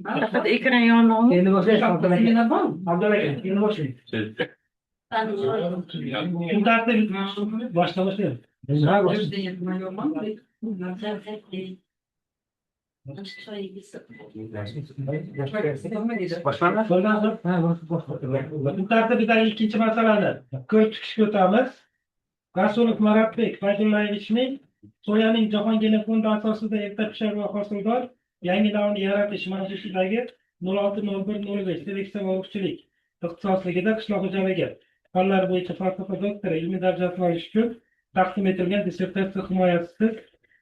Faqat ekran yonig'mi? Endi boshlash, Abdulla aka. Abdulla aka, endi boshlang. Kun tartibi boshla boshlaymiz. Ha, boshlang. Boshlanma. Bo'lgan. Ha, boshlang. Kun tartibidagi ikkinchi masalani ko'rib chiqishga o'tamiz. Rasulov Maratbek Fayzullayevichning soyaning jahon genofondi asosida erta pishar va hosildor yangi navini yaratish mavzusidagi 06.01.05 seleksiya va urug'chilik ixtisosligida qishloq xo'jaligi fanlari bo'yicha falsafa doktori ilmiy darajasini olish uchun taqdim etilgan dissertatsiya himoyasi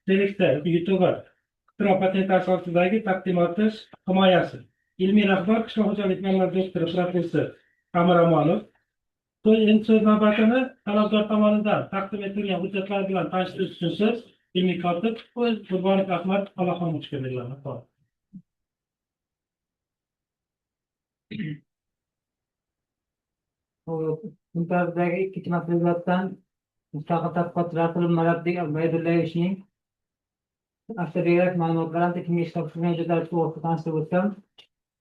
seleksiya yutug'i ixtiro patenti asosidagi taqdimoti himoyasi. Ilmiy rahbar qishloq xo'jalik fanlari doktori, professor Amir Amonov. Endi so'z navbatini talabgor tomonidan taqdim etilgan hujjatlar bilan tanishtirish uchun so'z ilmiy kotib Qurbonov Ahmad Xolaxonovichga beriladi. Kun tartibidagi ikkinchi masala yuzasidan mustaqil tadqiqotchi Rasulov Maratbek Baydullayevichning avtobiografik ma'lumotlari hamda kengash topshirgan hujjatlari to'g'risida tanishtirib o'tsam.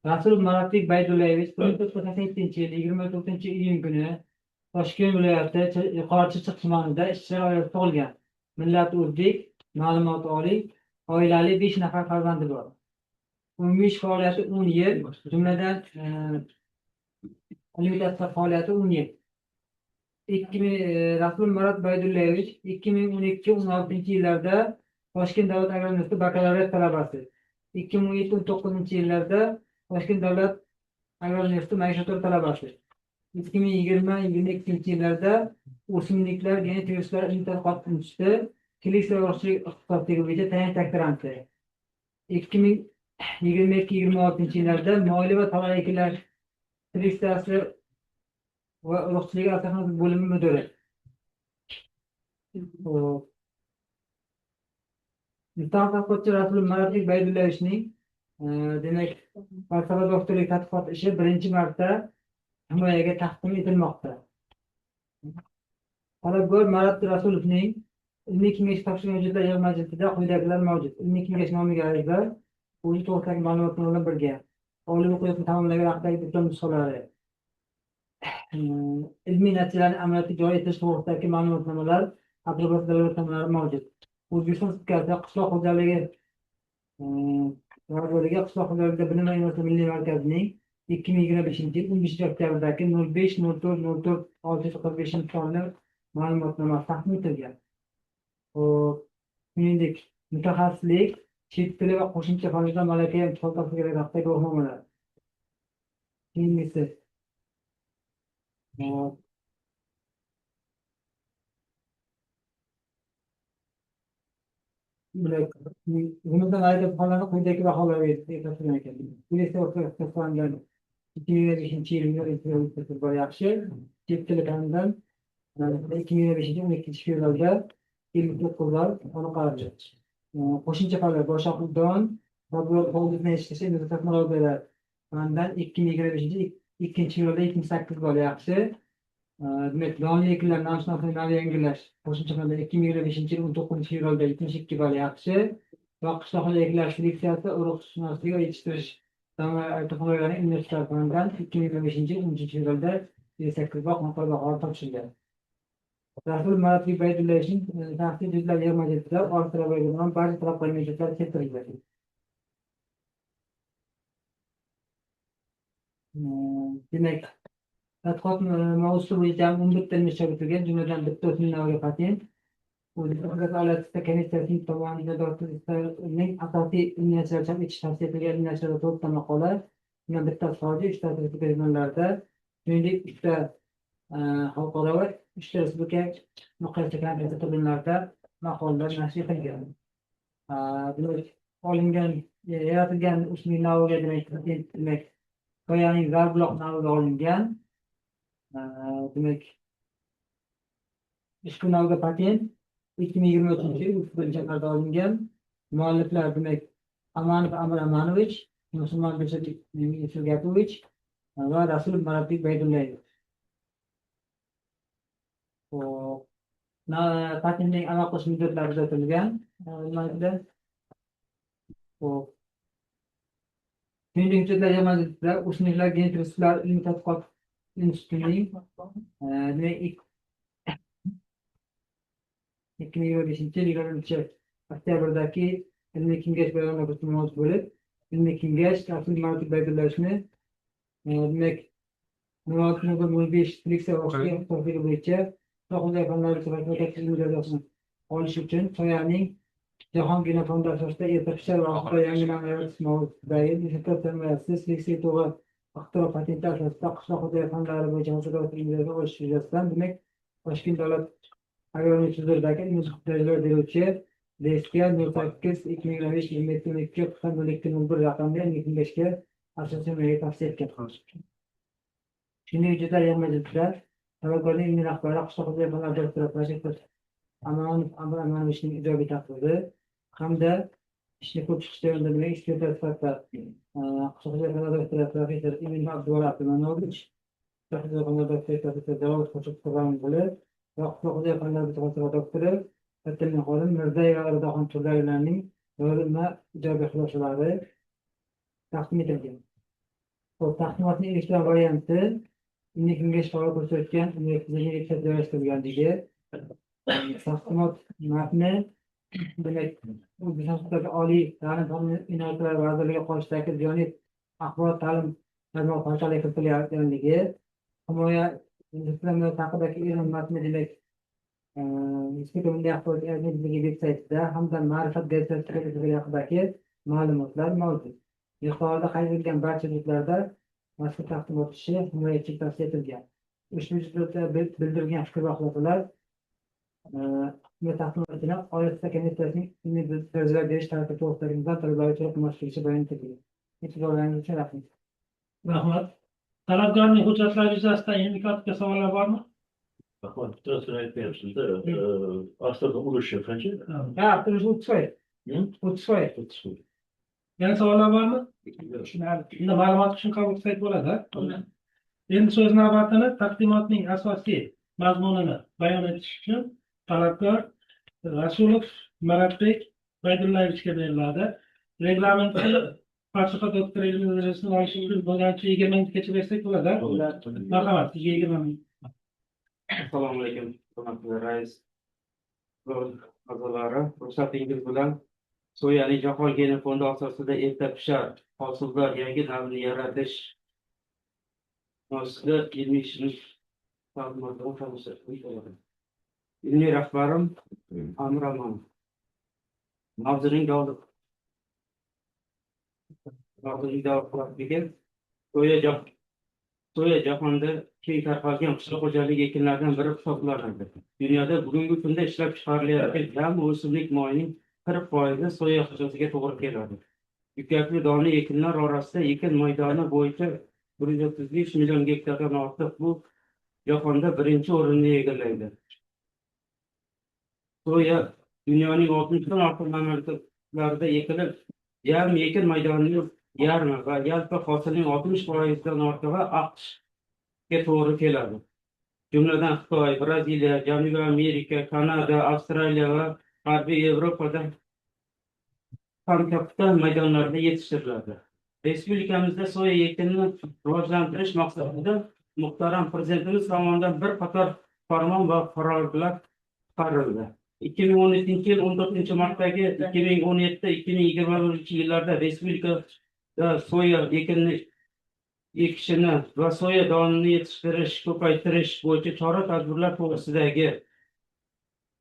Rasulov Maratbek Baydullayevich 1987-yil 24-iyun kuni Toshkent viloyati Yuqori Chirchiq tumanida ishchilar oilasida tug'ilgan. Millati o'zbek, ma'lumoti oliy, oilali, 5 nafar farzandi bor. Umumiy ish faoliyati 10 yil, jumladan ilmiy tadqiqot faoliyati 10 yil. Rasul Marat Baydullayevich 2012-16 yillarda Toshkent davlat agrar universiteti bakalavriat talabasi. 2017-19 yillarda Toshkent davlat agrar universiteti magistratura talabasi. 2020-22 yillarda o'simliklar genetik viruslar ilmiy tadqiqot instituti seleksiya va urug'chilik ixtisosligi bo'yicha tayanch doktoranti. 2022-26 yillarda moyli va tog'li ekinlar seleksiyasi va urug'chiligi agrotexnologik bo'limi mudiri. Xo'p. Mustaqil tadqiqotchi Rasul Maratbek Baydullayevichning demak, falsafa doktorlik tadqiqot ishi birinchi marta himoyaga taqdim etilmoqda. Talabgor Marat Rasulovning ilmiy kengash topshirgan hujjatlar yig'ma jildida quyidagilar mavjud. Ilmiy kengash nomiga ariza, o'zi to'g'risidagi ma'lumotlar bilan birga oliy o'quv yurtini tamomlagan haqidagi diplom nusxalari, ilmiy natijalarni amaliyotga joriy etish to'g'risidagi ma'lumotnomalar, aprobatsiya dalolatnomalari mavjud. O'zbekiston Respublikasi qishloq xo'jaligi vazirligi Qishloq xo'jaligida bilim va innovatsiya milliy markazining 2025-yil 15-oktyabrdagi 05.04.04 645 sonli ma'lumotnomasi taqdim etilgan. Xo'p, shuningdek, mutaxassislik, chet tili va qo'shimcha fanlardan malaka imtihon topshirganlar haqidagi guvohnomalar. Keyingisi. Xo'p. Bundan ayrı baholarni quyidagi baholarga topshirgan ekan. Ixtisoslangan 2025-yil bor yaxshi. Chet tili fanidan 2025-yil 12-fevralda 59 ball aniqlandi. Qo'shimcha fanlar Boshoqdon yetishtirishda innovatsion texnologiyalar fanidan 2025-yil 2-fevralda 78 ball yaxshi. Demak, donli ekinlar namshunoslik yangilash qo'shimcha fandan 2025-yil 19-fevralda 72 ball yaxshi va qishloq ekinlar seleksiyasi, urug'shunoslik va yetishtirish texnologiyalari universitet fanidan 2025-yil 13-fevralda 58 ball qoniqarli baholar topshirgan. Rasul Maratbek Baydullayevichning shaxsiy hujjatlar yig'ma jildida oliy talabaga bilan barcha talab qilingan hujjatlar keltirilgan. Demak, tadqiqot mavzusi bo'yicha 11 ta ilmiy ish chop etilgan, jumladan bitta o'simlik naviga patent. O'zbekiston komissiyasining tomonidan doktorning asosiy ilmiy nashrlar chop etish tavsiya etilgan ilmiy nashrlarda 4 ta maqola, undan bittasi xorijiy, uchtasi respublika jurnallarida, shuningdek, 3ta xalqaro va 3ta respublika miqyosida konferensiya tribunlarida maqolalar nashr etilgan. Demak, olingan, yaratilgan o'simlik naviga demak, patent, demak, soyaning zarbuloq naviga olingan. Demak, ushbu navga patent 2023-yil 31-aprelda olingan. Mualliflar demak, Amanov Amir Amanovich, Musulmon Dilshod Yusufgapovich va Rasul Maratbek Baydullayev. Xo'p, patentning amal qilish muddatlari kuzatilgan. Nima? Xo'p. Shuningdek, hujjatlar jamg'armasida O'simliklar genetik resurslari ilmiy tadqiqot institutining, demak, 2025-yil 20-oktyabrdagi ilmiy kengash bayonotasi mavjud bo'lib, ilmiy kengash Rasul Maratov Baydullayevichni, demak, 06.05 seleksiya ixtisosligi bo'yicha qishloq fanlari fakulteti ilmiy darajasini olish uchun soyaning jahon genofondi asosida erta pishar va oqila yangi nav yaratish mavzusidagi dissertatsiya himoyasida seleksiya yutug'i ixtiro patenti asosida qishloq xo'jaligi fanlari bo'yicha falsafa ilmiy daraja olish yuzasidan, demak, Toshkent davlat agrar universiteti huzuridagi ilmiy darajalar beruvchi DSK 08 2025 27 12 02 01 raqamli ilmiy kengashga asosiy himoyaga tavsiya etgan. Shuningdek, hujjatlar jamg'armasida talabgorning ilmiy rahbari, qishloq xo'jaligi fanlari doktori, professor Amonov Amir Amanovichning ijobiy taqriri hamda ishni ko'rib chiqish jarayonida, demak, ekspertlar sifatida qishloq xo'jaligi fanlari doktori, professor Iminov Abduvali Abdumanovich, qishloq xo'jaligi fanlari doktori, professor Jalol Qo'shiq bo'lib va qishloq xo'jaligi fanlari falsafa doktori xonim Mirzayeva Ridoxon Turdiyevalarning yozma ijobiy xulosalari taqdim etilgan. Xo'p, taqdimotning elektron varianti ilmiy kengash faol ko'rsatgan universitet joylashtirilganligi, taqdimot matni, demak, O'zbekiston Respublikasi Oliy ta'lim, fan va innovatsiyalar vazirligi qoshidagi Ziyonet axborot ta'lim tarmog'i portaliga kiritilganligi, himoya haqidagi e'lon matni, demak, Respublika Milliy axborot agentligi veb saytida hamda Ma'rifat gazetasi haqidagi ma'lumotlar mavjud. Yuqorida qayd etilgan barcha hududlarda mazkur taqdimot ishi himoyachi tavsiya etilgan. Ushbu hujjatlarda bildirilgan fikr va xulosalar taqdimotini Oliy komissiyasining ilmiy darajalar berish tartibi to'g'risidagi nizam talablariga to'liq mos kelishi bayon etilgan. E'tiborlaringiz uchun rahmat. Rahmat. Talabgorning hujjatlari yuzasidan ilmiy kotibga savollar bormi? Rahmat, bittasini aytmayapsiz-da. Avtorning ulushi qancha? Ha, 30%. Hı? 30%. 30. Yana savollar bormi? Tushunarli. Unda ma'lumot uchun qabul qilsak bo'ladi, a? Endi so'z navbatini taqdimotning asosiy mazmunini bayon etish uchun talabgor Rasulov Maratbek Baydullayevichga beriladi. Reglamentda falsafa doktori ilmiy darajasini olish uchun bo'lgancha 20 minutgacha bersak bo'ladi, a? Marhamat, sizga 20 minut. Assalomu alaykum, hurmatli rais va a'zolari. Ruxsatingiz bilan soyali jahon genofondi asosida erta pishar hosildor yangi navni yaratish mavzusida ilmiy ishimiz taqdimotini tanishtirib. Ilmiy rahbarim Amir Amonov. Mavzuning davomiga soya jahonda keng tarqalgan qishloq xo'jaligi ekinlaridan biri hisoblanadi. Dunyoda bugungi kunda ishlab chiqarilayotgan jami o'simlik moyining 40 foizi soya hachasiga to'g'ri keladi. Dukkakli donli ekinlar orasida ekin maydoni bo'yicha 135 million gektardan ortiq, bu jahonda birinchi o'rinni egallaydi. Soya dunyoning 60dan ortiq mamlakatlarida ekilib, jami ekin maydonining yarmi va yalpi hosilning 60 foizdan ortig'i AQShga to'g'ri keladi. Jumladan, Xitoy, Braziliya, Janubiy Amerika, Kanada, Avstraliya va G'arbiy Yevropada ham katta maydonlarda yetishtiriladi. Respublikamizda soya ekinini rivojlantirish maqsadida muhtaram Prezidentimiz tomonidan bir qator farmon va qarorlar chiqarildi. 2017-yil 14-martdagi 2017-2021 yillarda respublikada soya ekinini ekishini va soya donini yetishtirish, ko'paytirish bo'yicha chora-tadbirlar to'g'risidagi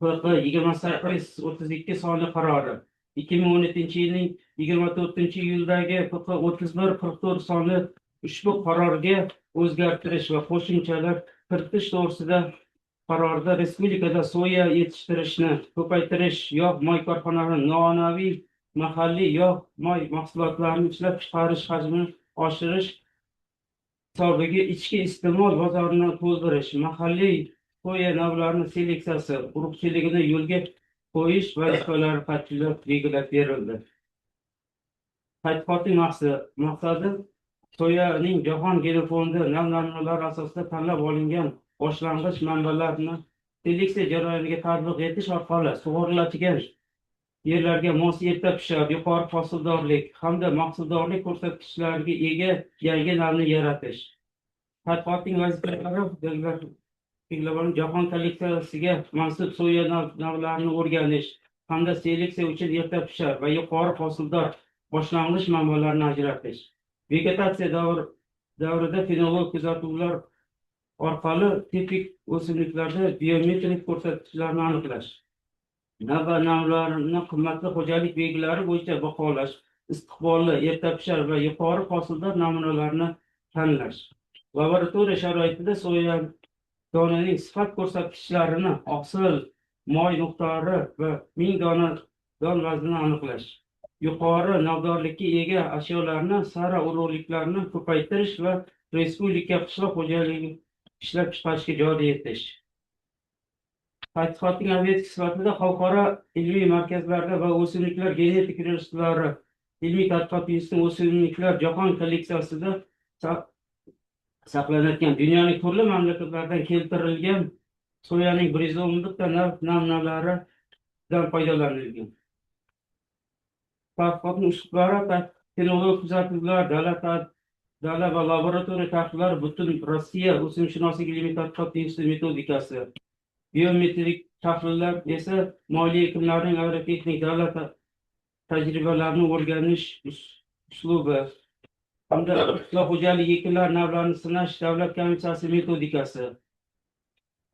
PQ 2832 sonli qarori, 2017-yilning 24-iyuldagi PQ 3144 sonli ushbu qarorga o'zgartirish va qo'shimchalar kiritish to'g'risida qarorida respublikada soya yetishtirishni ko'paytirish, yog' moy korxonalarini noan'anaviy mahalliy yog' moy mahsulotlarini ishlab chiqarish hajmini oshirish hisobiga ichki iste'mol bozorini to'ldirish, mahalliy soya navlarini seleksiyasi, urug'chiligini yo'lga qo'yish vazifalari qat'iy belgilab berildi. Tadqiqotning maqsadi soyaning jahon genofondi nav namunalari asosida tanlab olingan boshlang'ich manbalarni seleksiya jarayoniga tatbiq etish orqali sug'oriladigan yerlarga mos erta pishar, yuqori hosildorlik hamda mahsuldorlik ko'rsatkichlariga ega yangi navni yaratish. Tadqiqotning vazifalari belgilangan jahon kolleksiyasiga mansub soya navlarini o'rganish hamda seleksiya uchun erta pishar va yuqori hosildor boshlang'ich manbalarni ajratish. Vegetatsiya davrida fenologik kuzatuvlar orqali tipik o'simliklarda biometrik ko'rsatkichlarni aniqlash. Nav va navlarni qimmatli xo'jalik belgilari bo'yicha baholash, istiqbolli, erta pishar va yuqori hosildor namunalarni tanlash. Laboratoriya sharoitida soya donaning sifat ko'rsatkichlarini, oqsil, moy miqdori va 1000 dona don vaznini aniqlash. Yuqori navdorlikka ega ashyolarni, sara urug'liklarni ko'paytirish va respublika qishloq xo'jaligi ishlab chiqarishga joriy etish. Tadqiqotning obyekti sifatida xalqaro ilmiy markazlarda va o'simliklar genetik resurslari ilmiy tadqiqot institutining o'simliklar jahon kolleksiyasida saqlanayotgan dunyoning turli mamlakatlaridan keltirilgan soyaning 111 ta nav namunalaridan foydalanilgan. Tadqiqotning uslublari fenologik kuzatuvlar, dala va laboratoriya tahlillari, butun Rossiya o'simlikshunoslik ilmiy tadqiqot instituti metodikasi, biometrik tahlillar esa moyli ekinlarning agrotexnik davlat tajribalarini o'rganish uslubi hamda qishloq xo'jaligi ekinlar navlarini sinash davlat komissiyasi metodikasi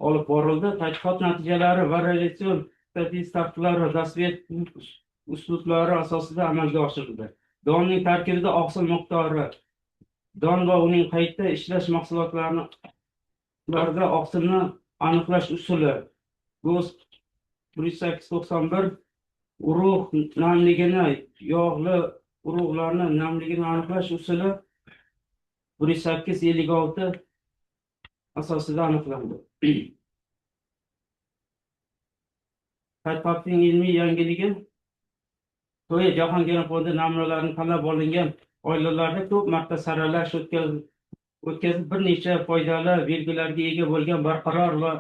olib borildi. Tadqiqot natijalari variatsion statistik tahlillar va dastlabki uslublari asosida amalga oshirildi. Donning tarkibida oqsil miqdori, don va uning qayta ishlash mahsulotlarida oqsilni aniqlash usuli GOST 1891, urug' namligini, yog'li urug'larni namligini aniqlash usuli 1856 asosida aniqlandi. Tadqiqotning ilmiy yangiligi: soya jahon genofondi namunalarini tanlab olingan oilalarda ko'p marta saralash o'tkazib bir necha foydali belgilarga ega bo'lgan barqaror va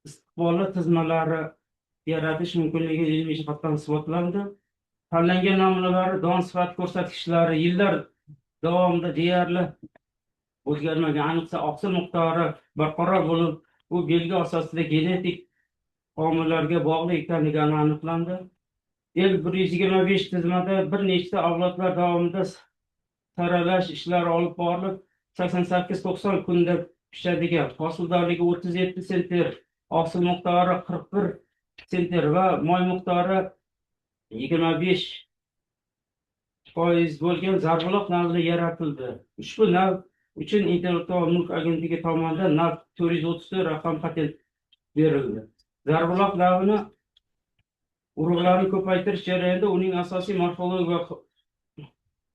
istiqbolli tizmalari yaratish mumkinligi ilmiy jihatdan isbotlandi. Tanlangan namunalari don sifat ko'rsatkichlari yillar davomida deyarli o'zgarmagan, ayniqsa oqsil miqdori barqaror bo'lib, bu belgi asosida genetik omillarga bog'liq ekanligi aniqlandi. El 125 tizmada bir nechta avlodlar davomida saralash ishlari olib borilib, 88-90 kunda pishadigan, hosildorligi 37 sentner, oqsil miqdori 41 sentner va moy miqdori 25% bo'lgan zarbuloq navli yaratildi. Ushbu nav uchun Intellektual mulk agentligi tomonidan nav 434 raqam patent berildi. Zarbuloq navini urug'larni ko'paytirish jarayonida uning asosiy morfologik va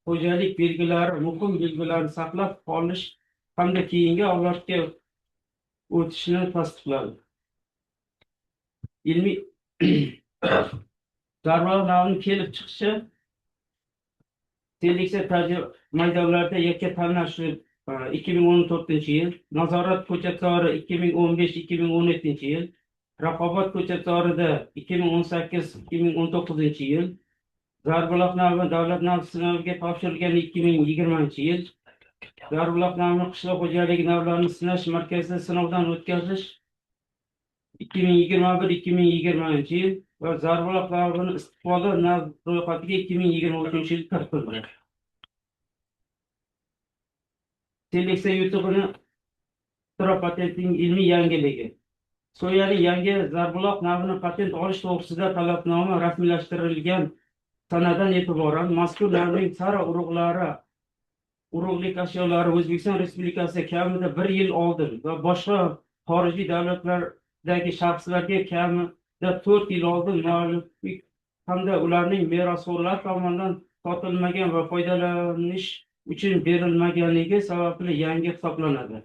xo'jalik belgilari, muhim belgilarni saqlab qolish hamda keyingi avlodga o'tishini tasdiqladi. Ilmiy zarbuloq navining kelib chiqishi seleksiya tajriba maydonlarida yakka tanlash 2014-yil, nazorat ko'chatzori 2015-2017 yil, raqobat ko'chatzorida 2018-2019 yil, zarbuloq navi davlat nav sinoviga topshirilgan 2020 yil, zarbuloq navini qishloq xo'jaligi navlarini sinash markazida sinovdan o'tkazish 2021-2020 yil va zarbuloq navini istiqbolli nav ro'yxatiga 2023 yil kiritildi. Seleksiya yutug'ini ixtiro patentining ilmiy yangiligi: soyaning yangi zarbuloq navini patent olish to'g'risida talabnoma rasmiylashtirilgan sanadan e'tiboran mazkur navning sara urug'lari, urug'lik ashyolari O'zbekiston Respublikasida kamida bir yil oldin va boshqa xorijiy davlatlardagi shaxslarga kamida 4 yil oldin mualliflik hamda ularning merosxo'rlari tomonidan sotilmagan va foydalanish uchun berilmaganligi sababli yangi hisoblanadi.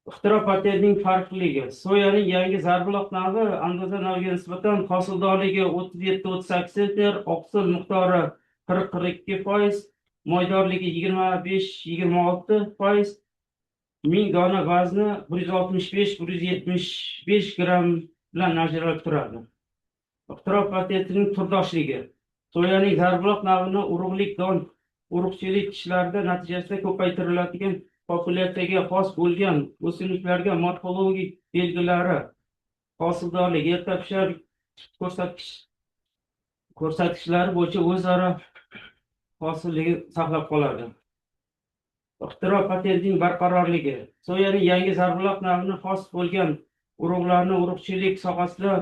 Ixtiro patentining farqliligi: soyaning yangi zarbuloq navi andoza naviga nisbatan hosildorligi 37-38 sentner, oqsil miqdori 40-42%, moydorligi 25-26%, 1000 dona vazni 165-175 gramm bilan ajralib turadi. Ixtiro patentining turdoshligi. Soyaning Zarbuloq navini urug'lik don urug'chilik ishlarida natijasida ko'paytiriladigan populyatsiyaga xos bo'lgan o'simliklarga morfologik belgilari, hosildorlik, erta pishar ko'rsatkichlari bo'yicha o'zaro hosilligi saqlab qoladi. Ixtiro patentining barqarorligi. Soyaning yangi Zarbuloq navini xos bo'lgan urug'larni urug'chilik sohasida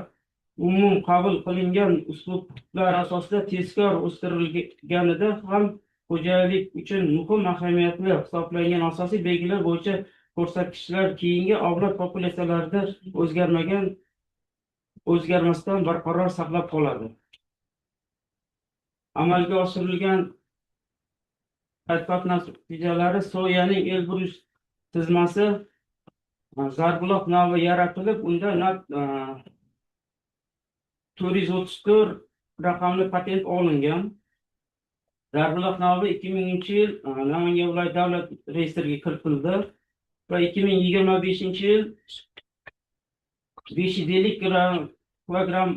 umum qabul qilingan uslublar asosida tezkor o'stirilganida ham xo'jalik uchun muhim ahamiyatli hisoblangan asosiy belgilar bo'yicha ko'rsatkichlar keyingi avlod populyatsiyalarida o'zgarmasdan barqaror saqlab qoladi. Amalga oshirilgan tadqiqot natijalari soyaning Elbrus tizmasi Zarbuloq navi yaratilib, unda 434 raqamli patent olingan. Zarbuloq navi 2000-yil Namangan viloyat davlat reyestriga kiritildi va 2025-yil 550 kilogramm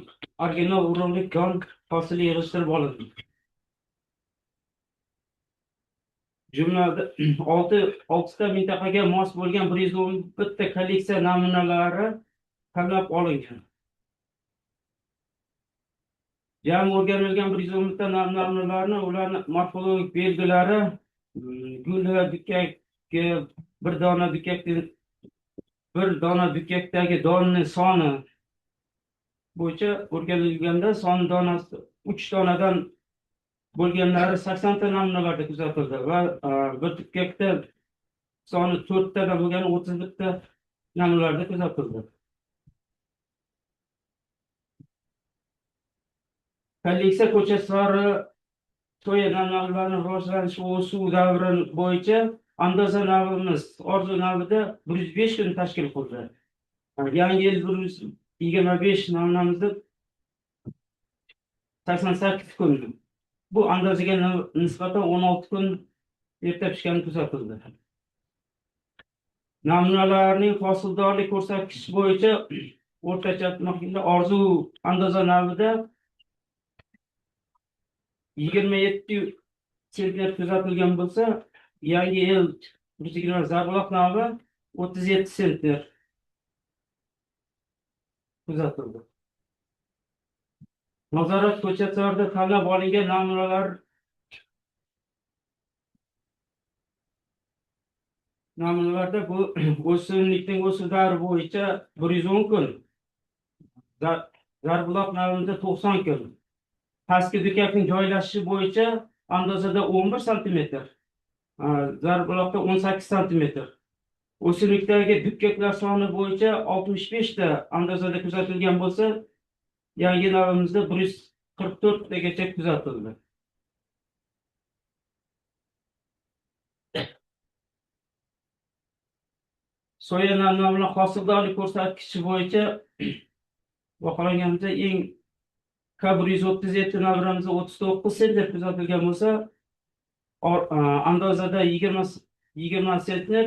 original urug'lik don hosili yig'ishtirib olindi. Jumlada 6ta mintaqaga mos bo'lgan 111 ta kolleksiya namunalari tanlab olingan. Jami o'rganilgan 111 ta namunalarni ularni morfologik belgilari, gul va dukkakka bir dona dukkakdagi donning soni bo'yicha o'rganilganda son donasi 3 donadan bo'lganlari 80 ta namunalarda kuzatildi va bir dukkakda soni 4 tadan bo'lgani 31 ta namunalarda kuzatildi. Kolleksiya ko'chatsori soya namunalarining rivojlanish va o'suv davri bo'yicha andoza navimiz orzu navida 105 kun tashkil qildi. Yangi yil 125 namunamizda 88 kun. Bu andozaga nisbatan 16 kun erta pishgani kuzatildi. Namunalarning hosildorlik ko'rsatkichi bo'yicha o'rtacha orzu andoza navida 27 sentner kuzatilgan bo'lsa, yangi yil 120 Zarbuloq navi 37 sentner kuzatildi. Nazorat ko'chatsorida tanlab olingan namunalarda bu o'simlikning o'suv davri bo'yicha 110 kun, Zarbuloq navida 90 kun. Pastki dukkakning joylashishi bo'yicha andozada 11 santimetr, Zarbuloqda 18 santimetr. O'simlikdagi dukkaklar soni bo'yicha 65 ta andozada kuzatilgan bo'lsa, yangi navimizda 144 tagacha kuzatildi. Soya namunalari hosildorlik ko'rsatkichi bo'yicha baholanganimizda eng K137 namunamizda 39 sentner kuzatilgan bo'lsa, andozada 20 sentner,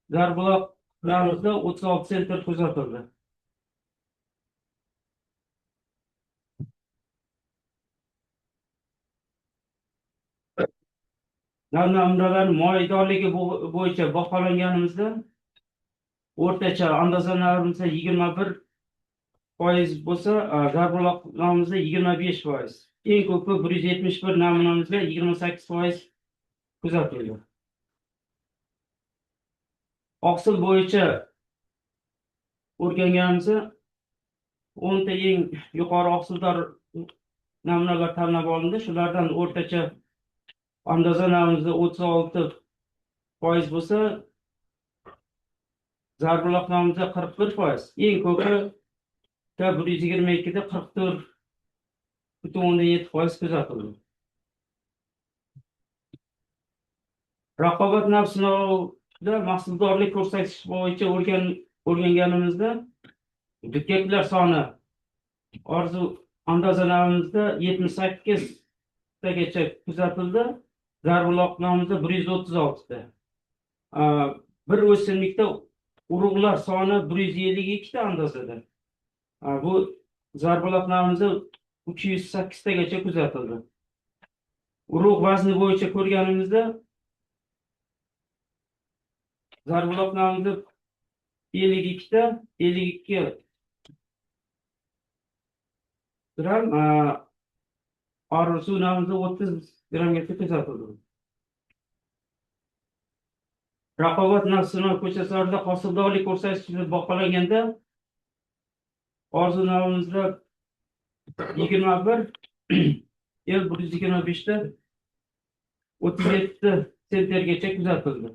Zarbuloq navimizda 36 sentner kuzatildi. Namunalarning moydorligi bo'yicha baholanganimizda o'rtacha andoza navimizda 21% bo'lsa, Zarbuloq navimizda 25%. Eng ko'pi 171 namunamizda 28% kuzatildi. Oqsil bo'yicha o'rganganimizda 10 ta eng yuqori oqsildor namunalar tanlab olindi. Shulardan o'rtacha andoza navimizda 36% bo'lsa, Zarbuloq navimizda 41%. Eng ko'pi K122 da 44,7% kuzatildi. Raqobat nav sinovida mahsuldorlik ko'rsatkichi bo'yicha o'rganganimizda dukkaklar soni orzu andoza navimizda 78 tagacha kuzatildi. Zarbuloq navimizda 136 ta. Bir o'simlikda urug'lar soni 152 ta andozada. Bu Zarbuloq navimizda 308 tagacha kuzatildi. Urug' vazni bo'yicha ko'rganimizda Zarbuloq navimizda 52 ta 52 gram, Orzu navimizda 30 grammgacha kuzatildi. Raqobat sinov ko'chalarida hosildorlik ko'rsatkichini baholaganda Orzu navimizda 21, L 125 ta 37 sentnergacha kuzatildi.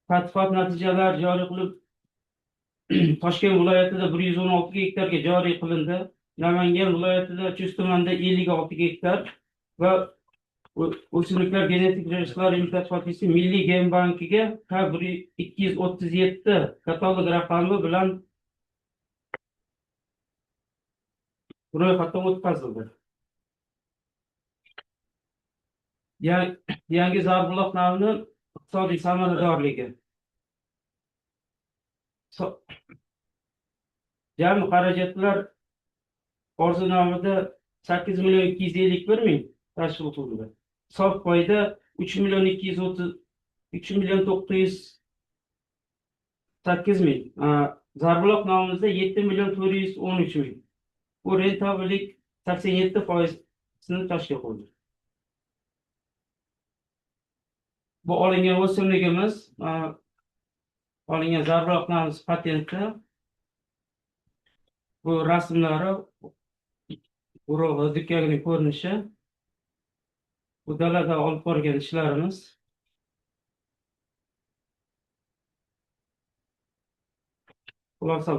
Tadqiqot natijalari joriy qilib Toshkent viloyatida 116 gektarga joriy qilindi. Namangan viloyatida Chust tumanida 56 gektar va o'simliklar genetik resurslari ilmiy tadqiqot instituti Milliy gen bankiga K237 katalog raqami bilan ro'yxatdan o'tkazildi. Yangi Zarbuloq navini iqtisodiy samaradorligi. Jami xarajatlar Orzu navida 8 million 251 ming tashkil qilindi. Sof foyda 3 million 230, 3 million 908 ming. Zarbuloq navimizda 7 million 413 ming. Bu rentabellik 87%ni tashkil qildi. Bu olingan o'simligimiz, olingan Zarbuloq navimiz patenti. Bu rasmlari, urug'i, dukkagining ko'rinishi. Bu dalada olib borgan ishlarimiz. Xulosa.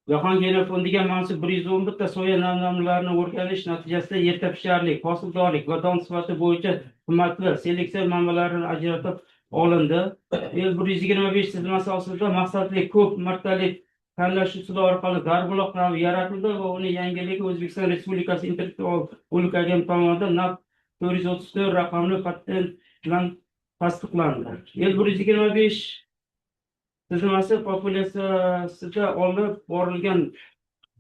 Jahon genofondiga mansub 111 ta soya namlarini o'rganish natijasida erta pisharlik, hosildorlik va don sifati bo'yicha qimmatli seleksiya manbalarini ajratib olindi. L 125 tizilmasi asosida maqsadli ko'p martalik tanlash usuli orqali Zarbuloq navi yaratildi va uni yangiligi O'zbekiston Respublikasi intellektual mulk agentligi tomonidan NAP 434 raqamli patent bilan tasdiqlandi. L 125 tizilmasi populyatsiyasida olib borilgan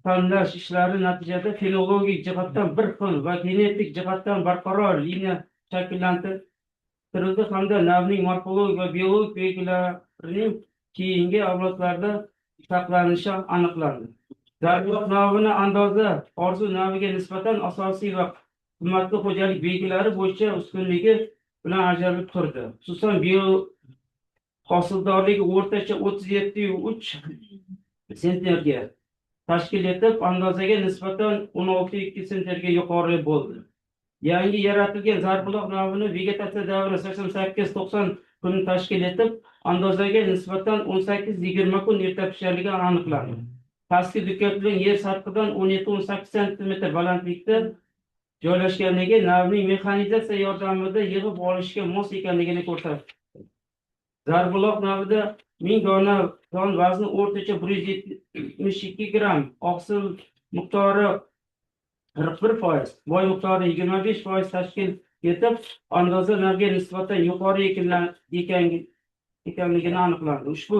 tanlash ishlari natijasida fenologik jihatdan bir xil va genetik jihatdan barqaror liniya shakllantirildi hamda navning morfologik va biologik belgilarining keyingi avlodlarda saqlanishi aniqlandi. Zarbuloq navini andoza Orzu naviga nisbatan asosiy va qimmatli xo'jalik belgilari bo'yicha ustunligi bilan ajralib turdi. Xususan, hosildorligi o'rtacha 37,3 sentnerga tashkil etib, andozaga nisbatan 16,2 sentnerga yuqori bo'ldi. Yangi yaratilgan Zarbuloq navini vegetatsiya davri 88-90 kun tashkil etib, andozaga nisbatan 18-20 kun erta pisharligi aniqlandi. Pastki dukkakning yer sathidan 17-18 sm balandlikda joylashganligi navning mexanizatsiya yordamida yig'ib olishga mos ekanligini ko'rsatdi. Zarbuloq navida 1000 dona don vazni o'rtacha 172 gramm, oqsil miqdori 41%, boy miqdori 25% tashkil etib, andoza navga nisbatan yuqori ekanligini aniqlandi. Ushbu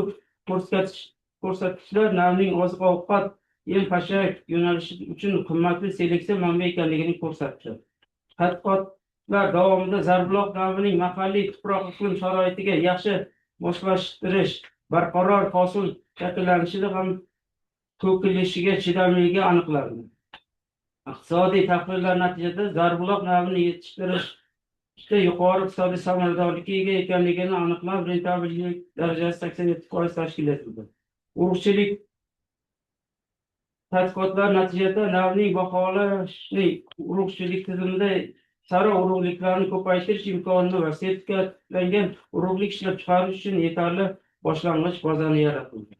ko'rsatkichlar navning oziq-ovqat, yem-xashak yo'nalishi uchun qimmatli seleksiya manbai ekanligini ko'rsatdi. Tadqiqotlar davomida Zarbuloq navining mahalliy tuproq iqlim sharoitiga yaxshi moslashtirish, barqaror hosil shakllanishida ham to'kilishiga chidamliligi aniqlandi. Iqtisodiy tahlillar natijasida Zarbuloq navini yetishtirishda yuqori iqtisodiy samaradorlikka ega ekanligini aniqlab, rentabellik darajasi 87% tashkil etildi. Urug'chilik tadqiqotlar natijasida navning baholashning urug'chilik tizimida sara urug'liklarni ko'paytirish imkonini va sertifikatlangan urug'lik ishlab chiqarish uchun yetarli boshlang'ich bazani yaratildi.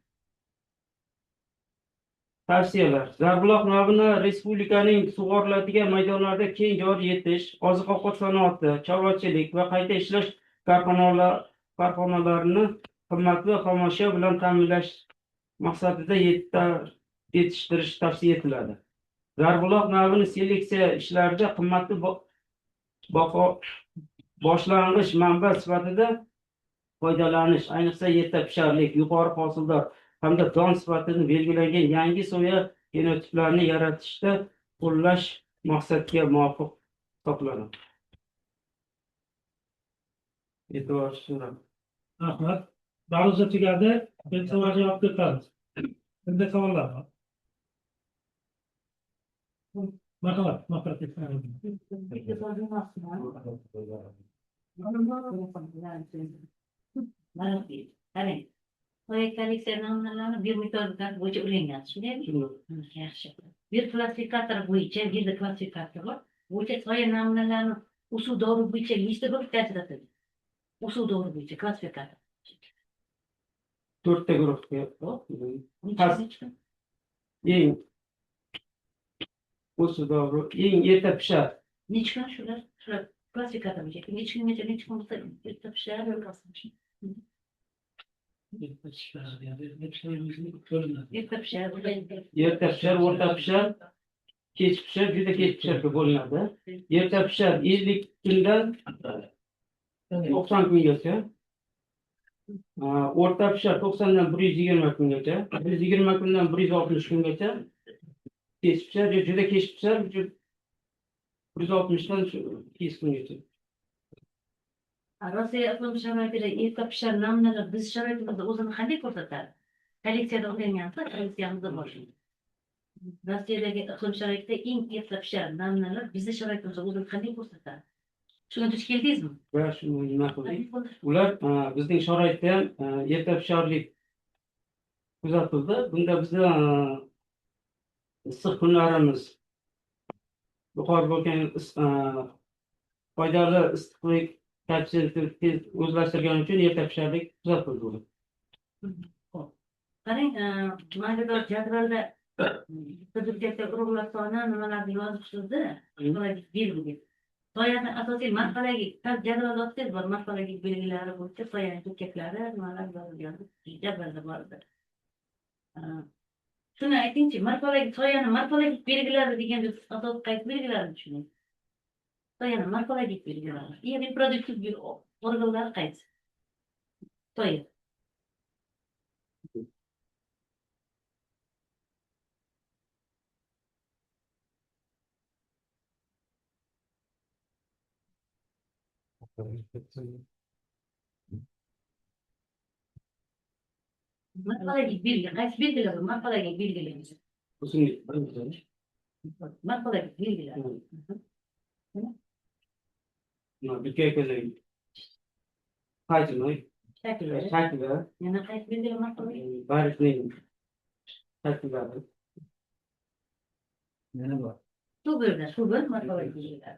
Tavsiyalar: Zarbuloq navini respublikaning sug'oriladigan maydonlarida keng joriy etish, oziq-ovqat sanoati, chorvachilik va qayta ishlash korxonalarini qimmatli xomashyo bilan ta'minlash maqsadida yetishtirish tavsiya etiladi. Zarbuloq navini seleksiya ishlarida qimmatli boshlang'ich manba sifatida foydalanish, ayniqsa erta pisharlik, yuqori hosildor hamda don sifatini belgilangan yangi soya genotiplarini yaratishda qo'llash maqsadga muvofiq hisoblanadi. E'tibor uchun Rahmat. Ma'ruza tugadi. Endi savol javobga o'tamiz. Endi savollar bor. Marhamat, marhamat. Bitta so'raymoqchiman. Qarang. Soya kolleksiya namunalarini bir metodikasi bo'yicha o'rgangan, shundaymi? Shunday. Yaxshi. Bir klassifikator bo'yicha, bir klassifikator bor. Bo'yicha soya namunalarini usul davri bo'yicha nechta guruhga ajratildi? Usul davri bo'yicha klassifikator. To'rtta guruhga. Necha- nechta? Eng o'suv davri eng erta pishar. Necha kun shular? Shular klassifikator bo'yicha. Necha kungacha, necha kun bo'lsa erta pishar, Erta pishar. Erta pishar. Erta pishar, o'rta pishar, kech pishar, juda kech pisharga bo'linadi. Erta pishar 50 kundan 90 kungacha. O'rta pishar 90 dan 120 kungacha, 120 kundan 160 kungacha. Kech pishar, juda kech pishar, 160 dan 200 kungacha. Rossiya iqlim sharoitida erta pishar namunalar biz sharoitimizda o'zini qanday ko'rsatadi? Kolleksiyada o'rgangansiz, kolleksiyamizda bor. Rossiyadagi iqlim sharoitida eng erta pishar namunalar bizni sharoitimizda o'zini qanday ko'rsatadi? Shunga duch keldingizmi? Va shuni nima qildik? Ular bizning sharoitda ham erta pisharlik kuzatildi. Bunda bizni issiq kunlarimiz yuqori bo'lgan foydali issiqlik koeffitsiyenti tez o'zlashtirgani uchun erta pisharlik kuzatildi. Qarang, mana bu jadvalda bitta urug'lar soni nimalarni yozib chiqdi, belgi. Soyani asosiy morfologik jadvalda o'tsangiz bor, morfologik belgilari bo'yicha soyaning ko'katlari nimalar yozilgan jadvalda bor edi. Shuni aytingchi, morfologik soyani morfologik belgilari deganda siz asosiy qaysi belgilarni tushuning? Soyani morfologik belgilari, reproduktiv organlari qaysi? Soya. Morfologik belgi, qaysi belgilar bu? Morfologik belgilar. O'simlik birinchi. Morfologik belgilar. Dukkakning hajmi, Shakli. shakli, Yana qaysi belgilar morfologik? bargning shakllari. Yana bor. Shu bo'ldi, shu bir morfologik belgilar.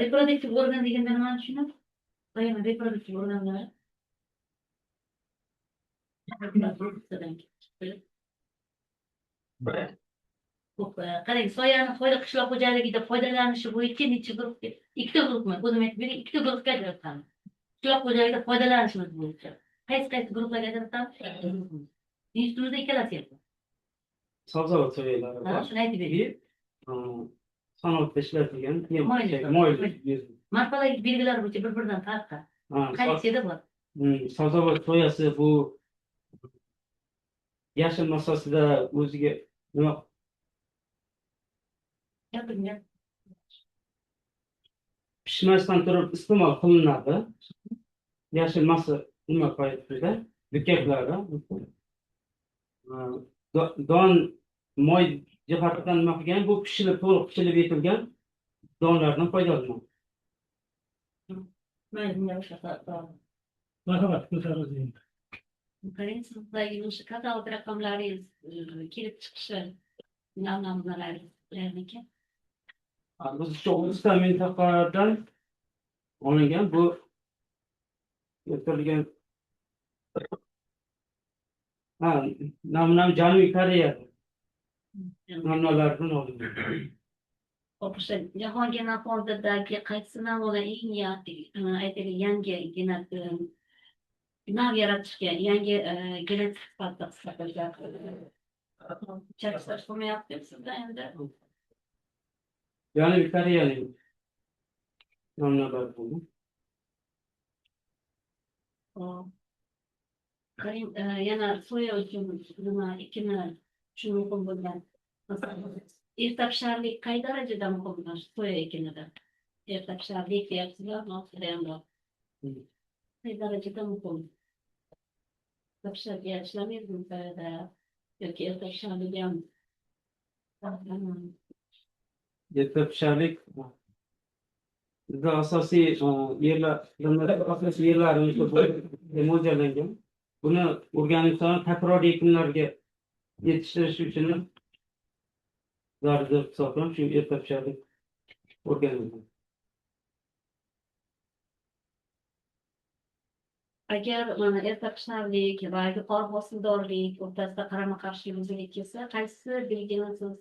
Reproduktiv organ deganda nimani tushunasiz? Soyani reproduktiv organlari. Xo'p, qarang, soyani foyda qishloq xo'jaligida foydalanishi bo'yicha necha guruhga, ikkita guruhmi, o'zim aytib beray, ikkita guruhga ajratamiz. Qishloq xo'jaligida foydalanishimiz bo'yicha. Qaysi qaysi guruhlarga ajratamiz? Institutimizda ikkalasi ham bor. Sabzavot soyalari Ha, bor. shuni aytib bering. Sanoatda ishlatilgan Moyli. moyli. Morfologik belgilar bo'yicha bir-biridan farqi. Kolleksiyada bor. Sabzavot soyasi bu yashil massasida o'ziga nima Gapiring. pishmasdan turib iste'mol qilinadi. Yashil massa nima paytida dukaklari don moy jihatidan nima qilgan, bu pishilib, to'liq pishilib yetilgan donlardan foydalanadi. Mayli, bunga o'sha Marhamat, Gulsara o'zingiz. Qarang, sizdagi o'sha katalog raqamlaringiz kelib chiqishi namunalaringizniki. Biz shu 30 ta mintaqadan olingan bu keltirilgan ha namuna Janubiy Koreya namunalaridan olingan. Hop, o'sha Jahon genofondidagi qaysi namuna eng aytaylik, yangi nav yaratishga, yangi genetik sifatida hisoblanadi. Chakslash bo'lmayapti sizda endi. Janubiy Koreyaning namunalari bo'ldi. Qarang, yana soya uchun nima ekini uchun muhim bo'lgan masala. Ertapisharlik qay darajada muhim mana shu soya ekinida? Ertapisharlik deyapsizlar, hozir ham bor. Qay darajada muhim? Ertapisharga ishlamaydimi soyada yoki ertapisharlik ham Ertapisharlik bizda asosiy yerlar, asosiy yerlarimiz mo'ljallangan. Buni o'rganib takroriy ekinlarga yetishtirish uchun zarur deb hisoblayman. Shu ertapisharlik o'rganilgan. Agar mana ertapisharlik va yuqori hosildorlik o'rtasida qarama-qarshilik yuzaga kelsa, qaysi belgini siz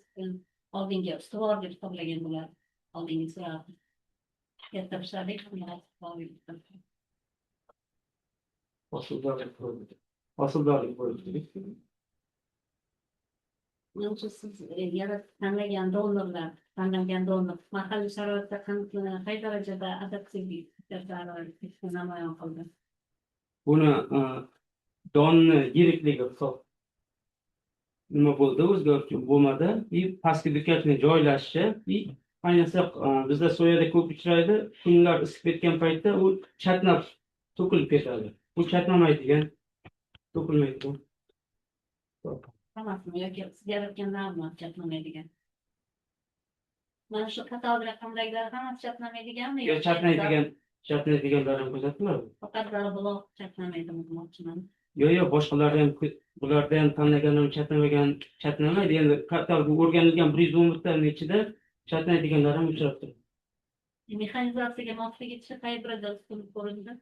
oldinga ustuvor deb hisoblagan bo'lardi? Oldingi so'rardim. Ertapisharlik Hosildorlik bo'yicha. Hosildorlik bo'yicha. Manimcha siz yaratib tanlagan donorlar, tanlangan donor mahalliy sharoitda qay darajada adaptivlik namoyon qildi? Buni donni yirikligi hisob nima bo'ldi, o'zgaruvchi bo'lmadi. И pastki dukkakni joylashishi и ayniqsa bizda soyada ko'p uchraydi, kunlar isib ketgan paytda u chatnab to'kilib ketadi. Bu chatnamaydigan, to'kilmaydigan. Hammasimi yoki siz yaratganlarmi chatnamaydigan? Mana shu katalog raqamdagilar hammasi chatnamaydiganmi? Yo'q, chatnaydigan, chatnaydiganlar ham kuzatiladi. Faqat Zarbuloq chatnamaydi demoqchiman. Yo'q, yo'q, boshqalarni ham, bularda ham tanlagan ham chatnamagan, chatnamaydi. Endi katalog o'rganilgan 110 taning ichida chatnaydiganlar ham uchrab turadi. Mexanizatsiyaga mosligi qay birida ustun ko'rindi?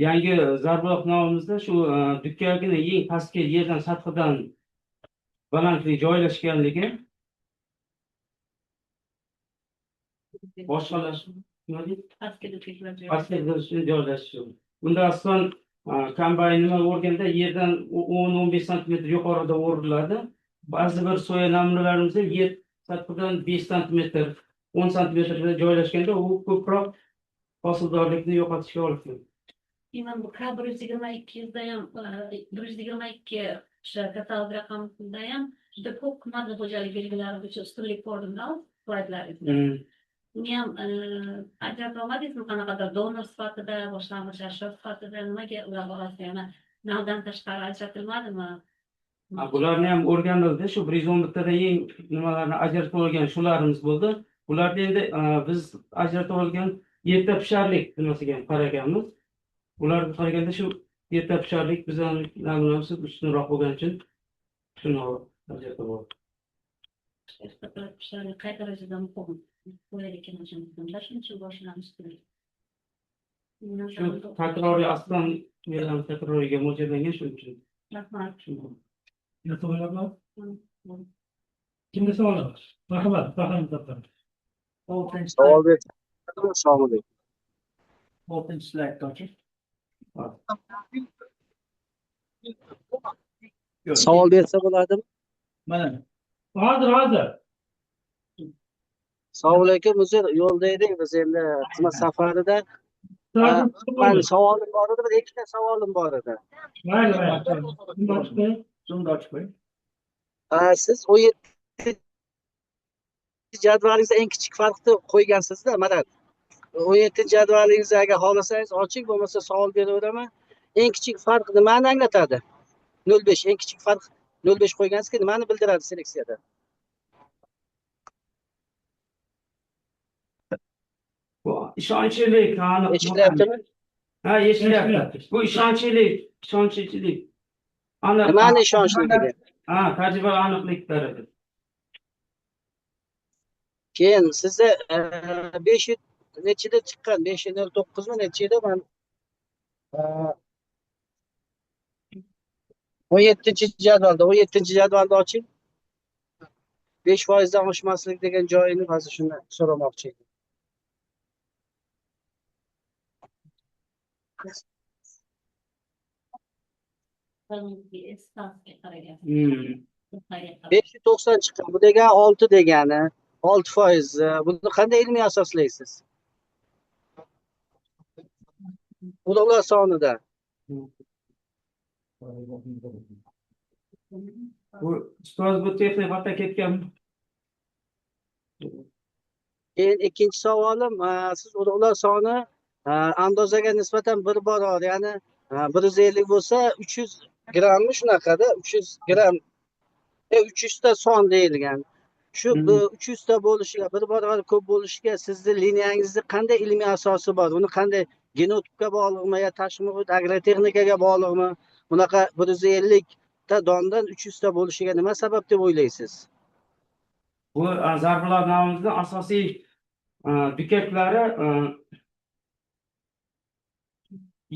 Yangi Zarbuloq nomimizda shu dukkakini eng pastki yerdan sathidan balandlik joylashganligi, boshqalar nima deydi? Pastki dukkaklar Pastki joylashishi. Bunda asosan kombayn nima o'rganda yerdan 10-15 santimetr yuqorida o'riladi. Ba'zi bir soya namunalarimizda yer sathidan 5 santimetr, 10 santimetrda joylashganda u ko'proq hosildorlikni yo'qotishga olib keladi. Iman bu K 122 da ham, 122 o'sha katalog raqamida ham juda ko'p qimmatli xo'jalik belgilari bo'yicha ustunlik ko'rdimda slaydlaringizda. Uni ham ajrata olmadingizmi qanaqadir donor sifatida, boshlang'ich ashyo sifatida nimaga ular orasida yana navdan tashqari ajratilmadimi? Bularni ham o'rganildi. Shu 111 tada eng nimalarni ajratib olgan shularimiz bo'ldi. Bularda endi biz ajratib olgan erta pisharlik nimasiga ham qaraganmiz. Ularga qaraganda shu erta pisharlik bizning namunamiz ustunroq bo'lgani uchun shuni ajratib oldik. Erta pisharlik qay darajada muhim? Shuning uchun boshlanish kerak. Shu takroriy aslan takroriyga mo'ljallangan shuning uchun. Rahmat. Yana savollar bor? Kimda savollar bor? Marhamat, Bahrom Muzaffar. Savol bersam, assalomu alaykum. Oltinchi slaydni oching. Savol bersa bo'ladimi? Mana. Hozir, hozir. Assalomu alaykum, uzr, yo'lda edik biz endi xizmat safarida. Mani savolim bor edi, bir ikkita savolim bor edi. Mayli, mayli. Zoomni ochib qo'ying. Zoomni ochib qo'ying. Siz 17 jadvalingizda eng kichik farqni qo'ygansizda, mana 17 jadvalingizni agar xohlasangiz oching, bo'lmasa savol beraveraman. Eng kichik farq nimani anglatadi? 0.5 eng kichik farq 0.5 qo'ygansizki, nimani bildiradi seleksiyada? Bu ishonchlilik aniq. Eshityaptimi? Ha, eshityapti. Bu ishonchlilik, ishonchlilik. Aniq. Nimani ishonchligi? Ha, tajriba aniqlik beradi. Keyin sizda 5 nechida chiqqan? 5.09 mi nechida? Men 17 jadvalda, 17 jadvalda oching. 5% dan oshmaslik degan joyini hozir shuni so'ramoqchi edim. 590 chiqqan. Bu degani 6 degani, 6%. Buni qanday ilmiy asoslaysiz? Urug'lar sonida. Bu ustoz, bu texnik xato ketgan. Keyin ikkinchi savolim, siz urug'lar soni andozaga nisbatan bir barobar, ya'ni 150 bo'lsa 300 grammmi, shunaqada 300 gramm, 300 ta son deyilgan. Shu 300 ta bo'lishiga, bir barobar ko'p bo'lishiga sizni liniyangizni qanday ilmiy asosi bor? Uni qanday, genotipga bog'liqmi yo tashqi muhit, agrotexnikaga bog'liqmi? Bunaqa 150 ta dondan 300 ta bo'lishiga nima sabab deb o'ylaysiz? Bu zarbalar navimizni asosiy dukaklari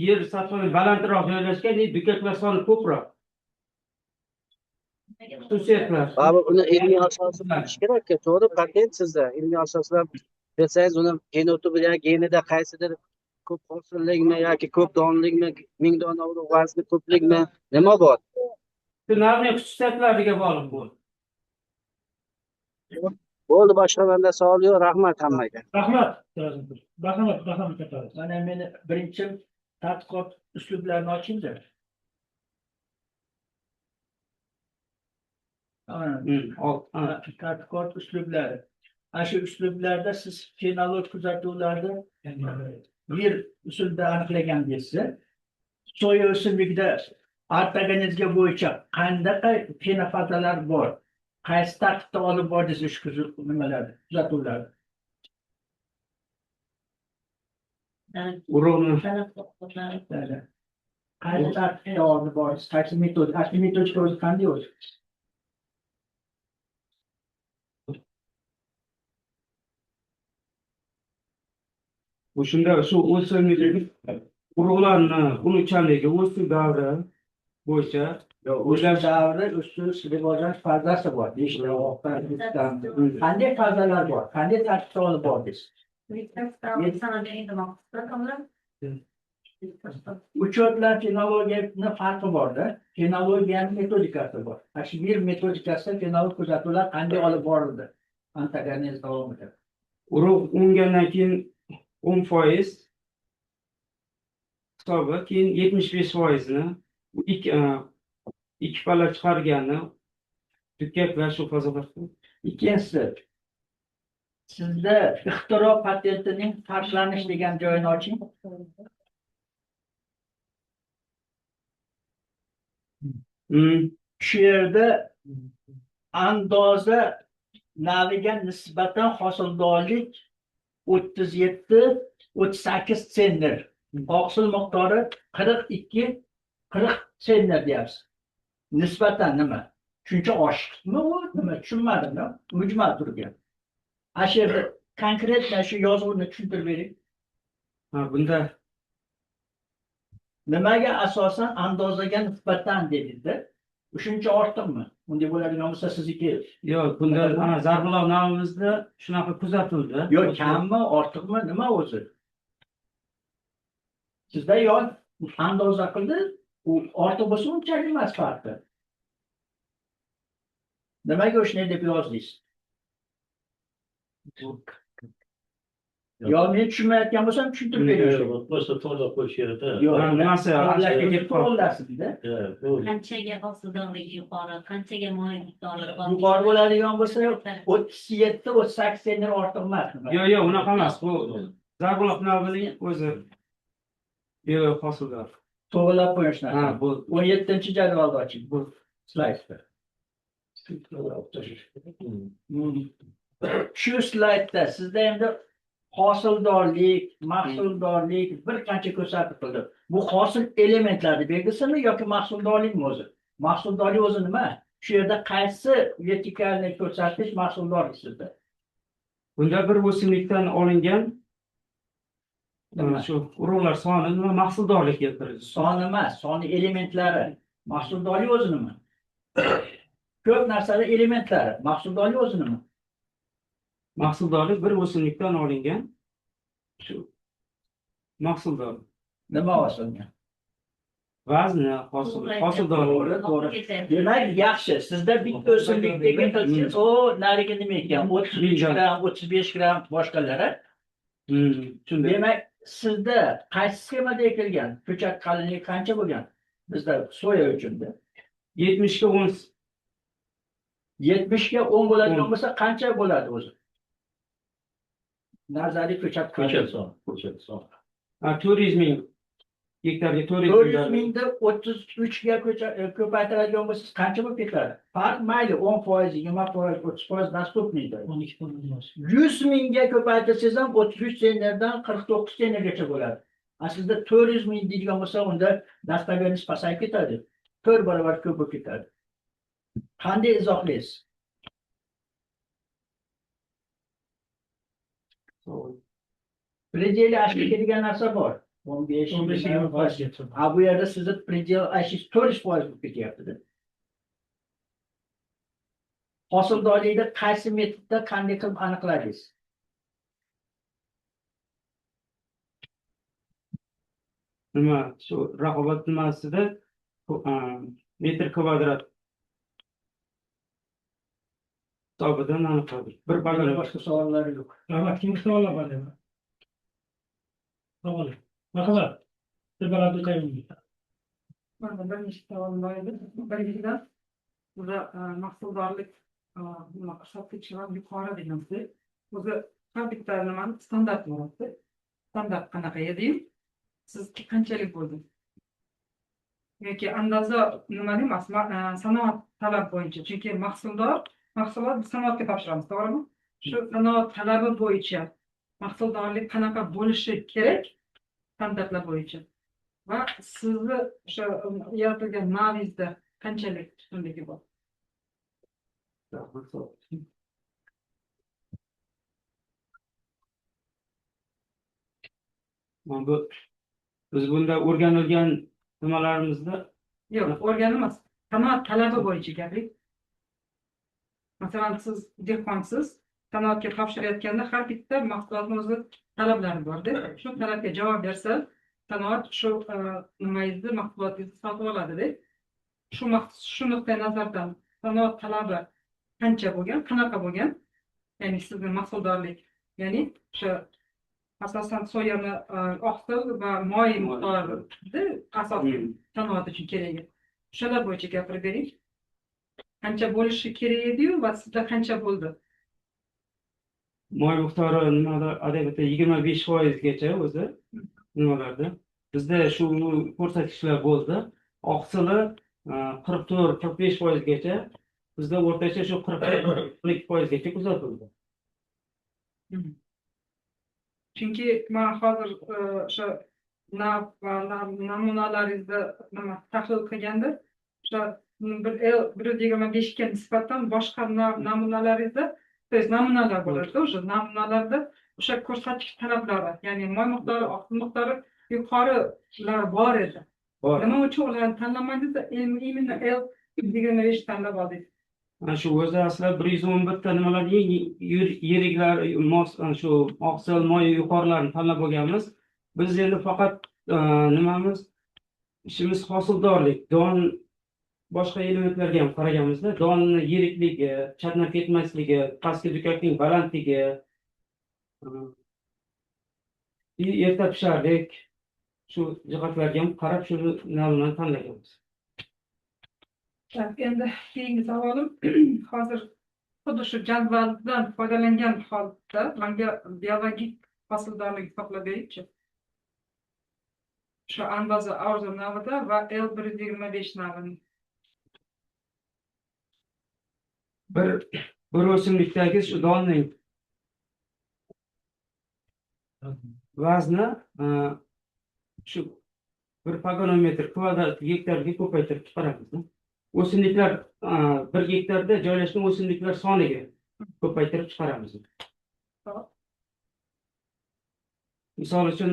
yer sathini balandroq joylashgan, dukaklar soni ko'proq. Xususiyatlar. Baribir uni ilmiy asosi bo'lishi kerak-ku, to'g'ri, patent sizda. Ilmiy asoslar bersangiz, uni genotipi yo genida qaysidir ko'p hosillikmi yoki ko'p donlikmi, 1000 dona urug' vazni ko'plikmi, nima bor? Shu navning xususiyatlariga bog'liq bu. Bo'ldi, boshqa menda savol yo'q. Rahmat hammaga. Rahmat. Rahmat, rahmat katta. Mana meni birinchi tadqiqot uslublarini ochingda. Tadqiqot uslublari. Ana shu uslublarda siz fenolog kuzatuvlarni yer usulida aniqlagan deysiz. Soya o'simligida ortogenezga bo'yicha qandaqa fenofazalar bor? Qaysi tartibda olib bordingiz shu nimalarni, kuzatuvlarni? Urug'ni Qaysi tartibda olib bordingiz? Qaysi metod? Qaysi metodika o'zi qanday o'zi? Bu shunda shu o'simlik urug'larni unuvchanligi o'sish davri bo'yicha. O'sish davri, o'sish rivojlanish fazasi bor. 5 ta, 6 ta, 7 ta. Qanday fazalar bor? Qanday tartibda olib bordingiz? Учет bilan fenologiyani farqi borda. Fenologiyaning metodikasi bor. Ana shu bir metodikasida fenolog kuzatuvlar qanday olib borildi? Ontogenez davomida. Urug' ungandan keyin 10% hisobi, keyin 75%ni ikki pala chiqargani dukak va shu fazolar. Ikkinchisi, sizda ixtiro patentining farqlanish degan joyini oching. Shu yerda andoza naviga nisbatan hosildorlik 37-38 sentner. Oqsil miqdori 42-40 sentner deyapsiz. Nisbatan nima? Shuncha oshiqmi u? Nima? Tushunmadim, mujmal turgan. Ana shu yerda konkretно shu yozuvni tushuntirib bering. Ha, bunda nimaga asosan andozaga nisbatan dedingizda? Shuncha ortiqmi? Unday bo'ladigan bo'lsa sizniki. Yo'q, bunda ana zarbalar navimizda shunaqa kuzatildi. Yo'q, kammi, ortiqmi, nima o'zi? Sizda yon andoza qildi, u ortiq bo'lsa unchalik emas farqi. Nimaga shunday deb yozdingiz? Yo, men tushunmayotgan bo'lsam tushuntirib bering. Просто to'g'rilab qo'yish kerak-da. Yo'q, nimasi to'g'rilasin-da. Qanchaga hosildorligi yuqori, qanchaga moy miqdori yuqori bo'ladigan bo'lsa 37-38 sentner ortiq emas. Yo'q, yo'q, unaqa emas. Bu zarbalar navining o'zi yo'q, hosildor. To'g'rilab qo'yish narsa. Ha, bu 17-jadvalda oching bu slaydda. Shu slaydda sizda endi hosildorlik, mahsuldorlik bir qancha ko'rsatib qildi. Bu hosil elementlari belgisimi yoki mahsuldorlikmi o'zi? Mahsuldorlik o'zi nima? Shu yerda qaysi vertikalni ko'rsatish mahsuldorlik sizda? Bunda bir o'simlikdan olingan shu urug'lar soni nima mahsuldorlik keltiradi? Son emas, soni elementlari. Mahsuldorlik o'zi nima? Ko'p narsalar elementlari. Mahsuldorlik o'zi nima? Mahsuldorlik bir o'simlikdan olingan shu mahsuldor. Nima olingan? Vazni, hosildorlik. To'g'ri, to'g'ri. Demak, yaxshi. Sizda bitta o'simlikdagi qilsangiz, o narigi nima ekan? 33 gramm, 35 gramm boshqalar. Shunday. Demak, Sizda qaysi sxemada ekilgan? Ko'chat qalinligi qancha bo'lgan? Bizda soya uchunda. 70 ga 10. 70 ga 10 bo'ladigan 10. bo'lsa, qancha bo'ladi o'zi? Nazariy ko'chat Ko'chat soni, ko'chat soni. Ha, 400 ming gektarga 400 400 ming. mingda 33 ga ko'paytiradigan bo'lsangiz qancha bo'lib ketadi? Farq mayli 10%, 20%, 30% доступный. 12 tonna. 100 mingga ko'paytirsangiz ham 33 sentnerdan 49 sentnergacha bo'ladi. A sizda 400 ming deydigan bo'lsa, unda достоверность pasayib ketadi. 4 barobar ko'p bo'lib ketadi. Qanday izohlaysiz? Предел ошибки degan narsa bor. 15, 15 20 foizgacha. Ha, bu yerda sizni предел ошибки 400% bo'lib ketyapti. Hosildorlikni qaysi metodda qanday qilib aniqladingiz? Nima, shu raqobat nimasida metr kvadrat hisobidan aniqladik. Bir pogona. Boshqa savollar yo'q. Rahmat. Kimga savollar bor endi? Savol. Marhamat. Dilbar Abduqayumova. Manda bir nechta savol bor edi. Birinchidan, o'zi mahsuldorlik nima hisoblagichlar yuqori degansiz. O'zi har bitta nimani standart bo'ladi. Standart qanaqa edi? Sizniki qanchalik bo'ldi? Yoki andoza nimani emas, sanoat talab bo'yicha. Chunki mahsulot biz sanoatga topshiramiz, to'g'rimi? Shu sanoat talabi bo'yicha mahsuldorlik qanaqa bo'lishi kerak standartlar bo'yicha. Va sizni o'sha yaratilgan navingizda qanchalik ustunligi bor? Rahmat, savol. Mana bu biz bunda o'rganilgan nimalarimizda. Yo'q, o'rganilmas. Sanoat talabi bo'yicha gaping. Masalan, siz dehqonsiz, sanoatga topshirayotganda har bitta mahsulotni o'zi talablari borda. Shu talabga javob bersa, sanoat shu nimangizni, mahsulotingizni sotib oladida. Shu nuqtai nazardan sanoat talabi qancha bo'lgan, qanaqa bo'lgan? Ya'ni sizni mahsuldorlik, ya'ni o'sha asosan soyani oqsil va moy miqdori asosiy sanoat uchun kerak. O'shalar bo'yicha gapirib bering. Qancha bo'lishi kerak edi-yu va sizda qancha bo'ldi? Moy miqdori nimada adabiyotda 25% gacha o'zi nimalarda. Bizda shu ko'rsatkichlar bo'ldi. Oqsili 44-45% gacha, bizda o'rtacha shu 42% gacha kuzatildi. Chunki men hozir o'sha nav va namunalaringizni nima tahlil qilganda, o'sha bir L 125 ga nisbatan boshqa namunalaringizda, то есть namunalar bo'ladi, o'sha namunalarda o'sha ko'rsatkich talablari, ya'ni moy miqdori, oqsil miqdori yuqorilar bor edi. Bor. Nima uchun ularni tanlamadingiz? Именно L 125 tanlab oldingiz. Ana shu o'zi aslida 111 ta nimalar eng yiriklar, mos, ana shu oqsil, moy yuqorilarini tanlab olganmiz. Biz endi faqat nimamiz, ishimiz hosildorlik, don boshqa elementlarga ham qaraganmizda, donni yirikligi, chatnab ketmasligi, pastki dukakning balandligi, erta pisharlik, shu jihatlarga ham qarab shu namunani tanlaganmiz. Так, endi keyingi savolim, hozir xuddi shu jadvaldan foydalangan holda menga biologik hosildorlik hisoblab beringchi. Shu andoza orzu navida va L 125 navini. Bir o'simlikdagi shu donning vazni shu bir pogonometr kvadrat gektarga ko'paytirib chiqaramiz. O'simliklar bir gektarda joylashgan o'simliklar soniga ko'paytirib chiqaramiz. Misol uchun,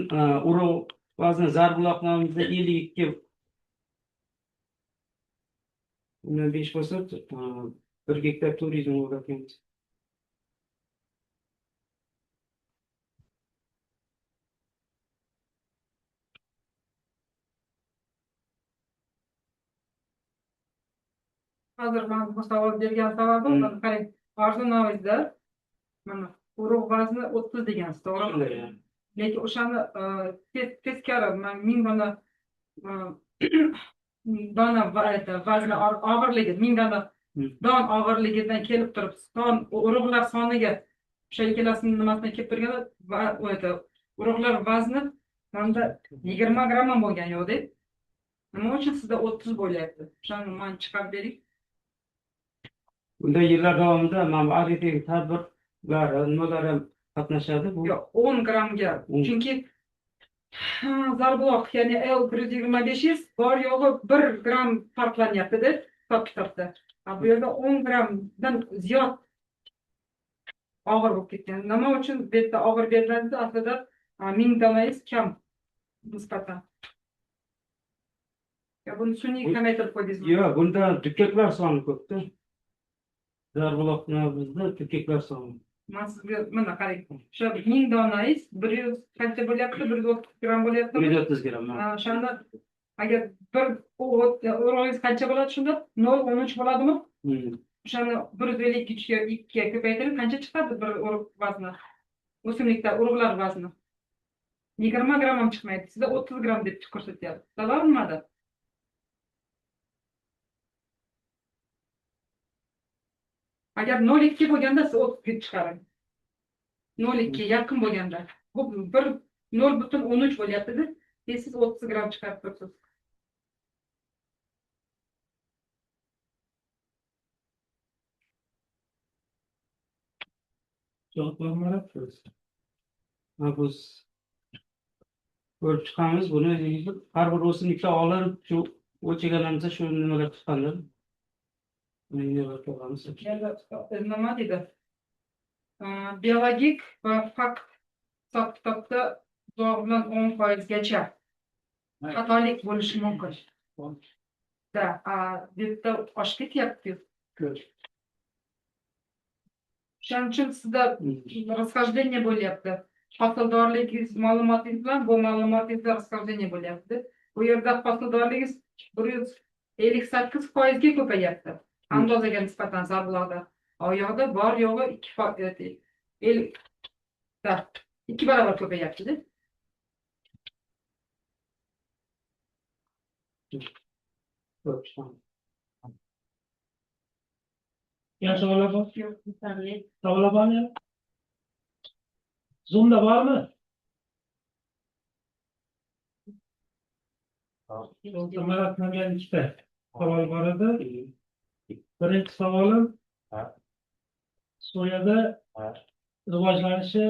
urug' vazni zarbuloq nomida 52.5 bo'lsa, bir gektar 400 ming o'rgatganmiz. Hozir men bu savol bergan sababim, mana qarang, orzu navizda mana urug' vazni 30 degansiz, to'g'rimi? Shunday, ya. Lekin o'shani teskari 1000 dona dona vazni og'irligi, 1000 dona don og'irligidan kelib turib, son urug'lar soniga o'sha ikkalasini nimasidan kelib turganda urug'lar vazni manda 20 gramm ham bo'lgan yo'qda. Nima uchun sizda 30 bo'lyapti? O'shani man chiqarib bering. Bunda yillar davomida mana bu agriteknik tadbirlar, nimalar ham qatnashadi bu? Yo'q, 10 grammga. Chunki Zarbuloq, ya'ni L 125 bor yo'g'i 1 gramm farqlanyapti-da hisob kitobda. Bu yerda 10 grammdan ziyod og'ir bo'lib ketgan. Nima uchun bu yerda og'ir beriladi? Aslida 1000 donangiz kam nisbatan. Ya buni sun'iy kamaytirib qo'ydingizmi? Yo'q, bunda dukkaklar soni ko'p-da. Zarbuloqni bizda dukkaklar soni. Man sizga mana qarang. O'sha 1000 donangiz 100 qancha bo'lyapti? 130 gramm bo'lyaptimi? 130 gramm. O'shanda agar bir urug'ingiz qancha bo'ladi shunda? 0.13 bo'ladimi? O'shani 152 2ga ko'paytirib qancha chiqadi bir urug' vazni? O'simlikda urug'lar vazni. 20 gramm ham chiqmaydi. Sizda 30 gramm deb ko'rsatyapti. Sababi nimada? Agar 0.2 bo'lganda siz 30 chiqaring. 0.2 yaqin bo'lganda. Bu bir 0.13 bo'lyapti-da. Siz 30 gramm chiqarib turibsiz. Javob bormi? Biz ko'rib chiqamiz buni. Har bir o'simlikda olib shu o'lchaganimizda shu nimalar chiqqandir. Nima deydi? Biologik va fakt hisob kitobda uzog'i bilan 10%gacha xatolik bo'lishi mumkin. Da, bu yerda oshib ketyapti. Shuning uchun sizda расхождение bo'lyapti. Hosildorligingiz ma'lumotingiz bilan bu ma'lumotingizda расхождение bo'lyapti. Bu yerda hosildorligingiz 158%ga ko'payapti. Andozaga nisbatan Zarbuloqda. U yoqda bor yo'g'i 2 barobar ko'payapti-da. Yana savollar bor? Yo'q, yetarli. Savollar bormi? Zoom'da bormi? Marat, menga ikkita savol bor edi. Birinchi savolim, soyada rivojlanishi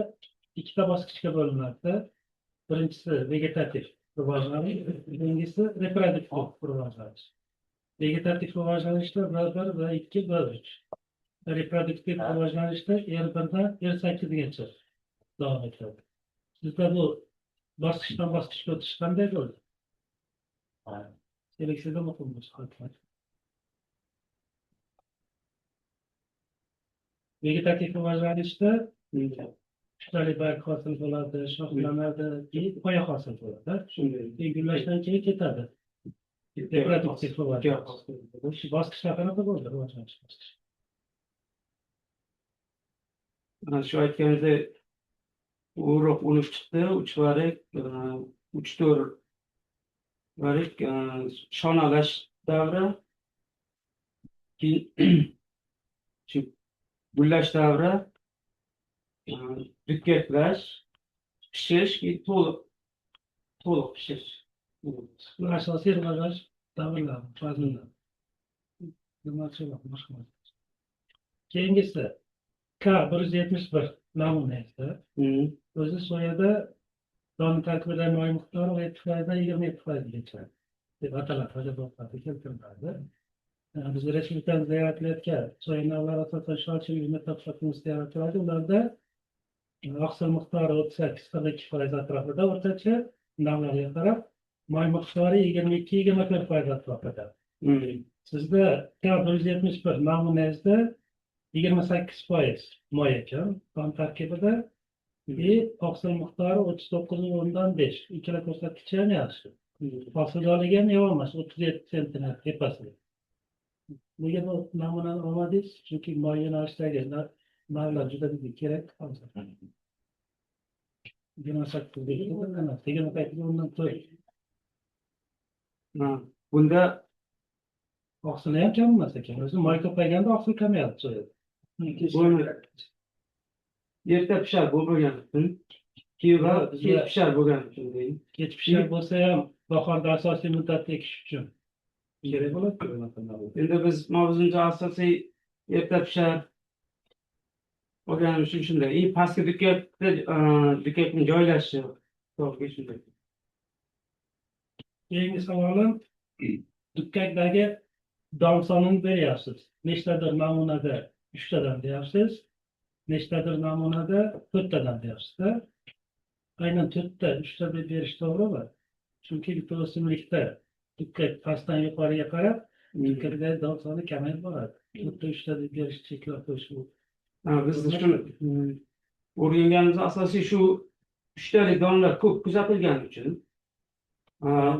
ikkita bosqichga bo'linadi. Birinchisi vegetativ rivojlanish, ikkinchisi reproduktiv rivojlanish. Vegetativ rivojlanishda V1, V2, V3. Reproduktiv rivojlanishda R1dan R8gacha davom etadi. Sizda bu bosqichdan bosqichga o'tish qanday bo'ldi? Seleksiyada muhim bu jihatlar. Vegetativ rivojlanishda puchtalik barg hosil bo'ladi, shoxlanadi, keyin poya hosil bo'ladi. Keyin gullashdan keyin ketadi. Reproduktiv rivojlanish. Bosqichlar qanaqa bo'ldi rivojlanish bosqichi? Mana shu aytganingizdek urug' unib chiqdi, 3 varik, 3-4 varik shonalash davri, keyin shu gullash davri, dukkaklash, pishish, keyin to'liq pishish. Bu asosiy rivojlanish davrlari, fazlari. Keyingisi K171 namunasi. O'zi soyada don tarkibidagi moy miqdori 7%dan 27%gacha deb ataladi, keltiriladi. Biz respublikamizda yaratilayotgan soya navlari asosan sholchi ilmiy tadqiqotimizda yaratiladi. Ularda oqsil miqdori 38-42% atrofida o'rtacha navlarga qarab, moy miqdori 22-24% atrofida. Sizda K171 namunasida 28% moy ekan don tarkibida oqsil miqdori 39.5. Ikkala ko'rsatkichi ham yaxshi. Hosildorligi ham yomon emas, 37 sentner tepasida. Nega bu namunani olmadingiz? Chunki moy yo'nalishdagi navlar juda bizga kerak hozir. 28 emas, 28,4. Ha, bunda Oqsili ham kam emas ekan. O'zi moy ko'payganda oqsil kamayadi soyada. Buni erta pishar bo'lmagani uchun, keyin va Yo'q, kech pishar bo'lgani uchun deydi. Kech pishar bo'lsa ham bahorda asosiy muddatda ekish uchun kerak bo'ladi. Endi biz mavzumizda asosiy erta pishar bo'lgani uchun shunday. И pastki dukkakda dukkakning joylashishi to'g'ri shunday. Keyingi savolim, dukkakdagi don sonini beryapsiz. Nechtadir namunada 3tadan deyapsiz. Nechtadir namunada 4tadan deyapsiz-da. Aynan 4ta, 3ta deb berish to'g'rimi? Chunki bitta o'simlikda dukkak pastdan yuqoriga qarab, dukkakdagi don soni kamayib boradi. 4ta, 3ta deb berish cheklab qo'yish bu. Ha, biz shuni o'rganganimiz asosiy shu uchtalik donlar ko'p kuzatilgani uchun,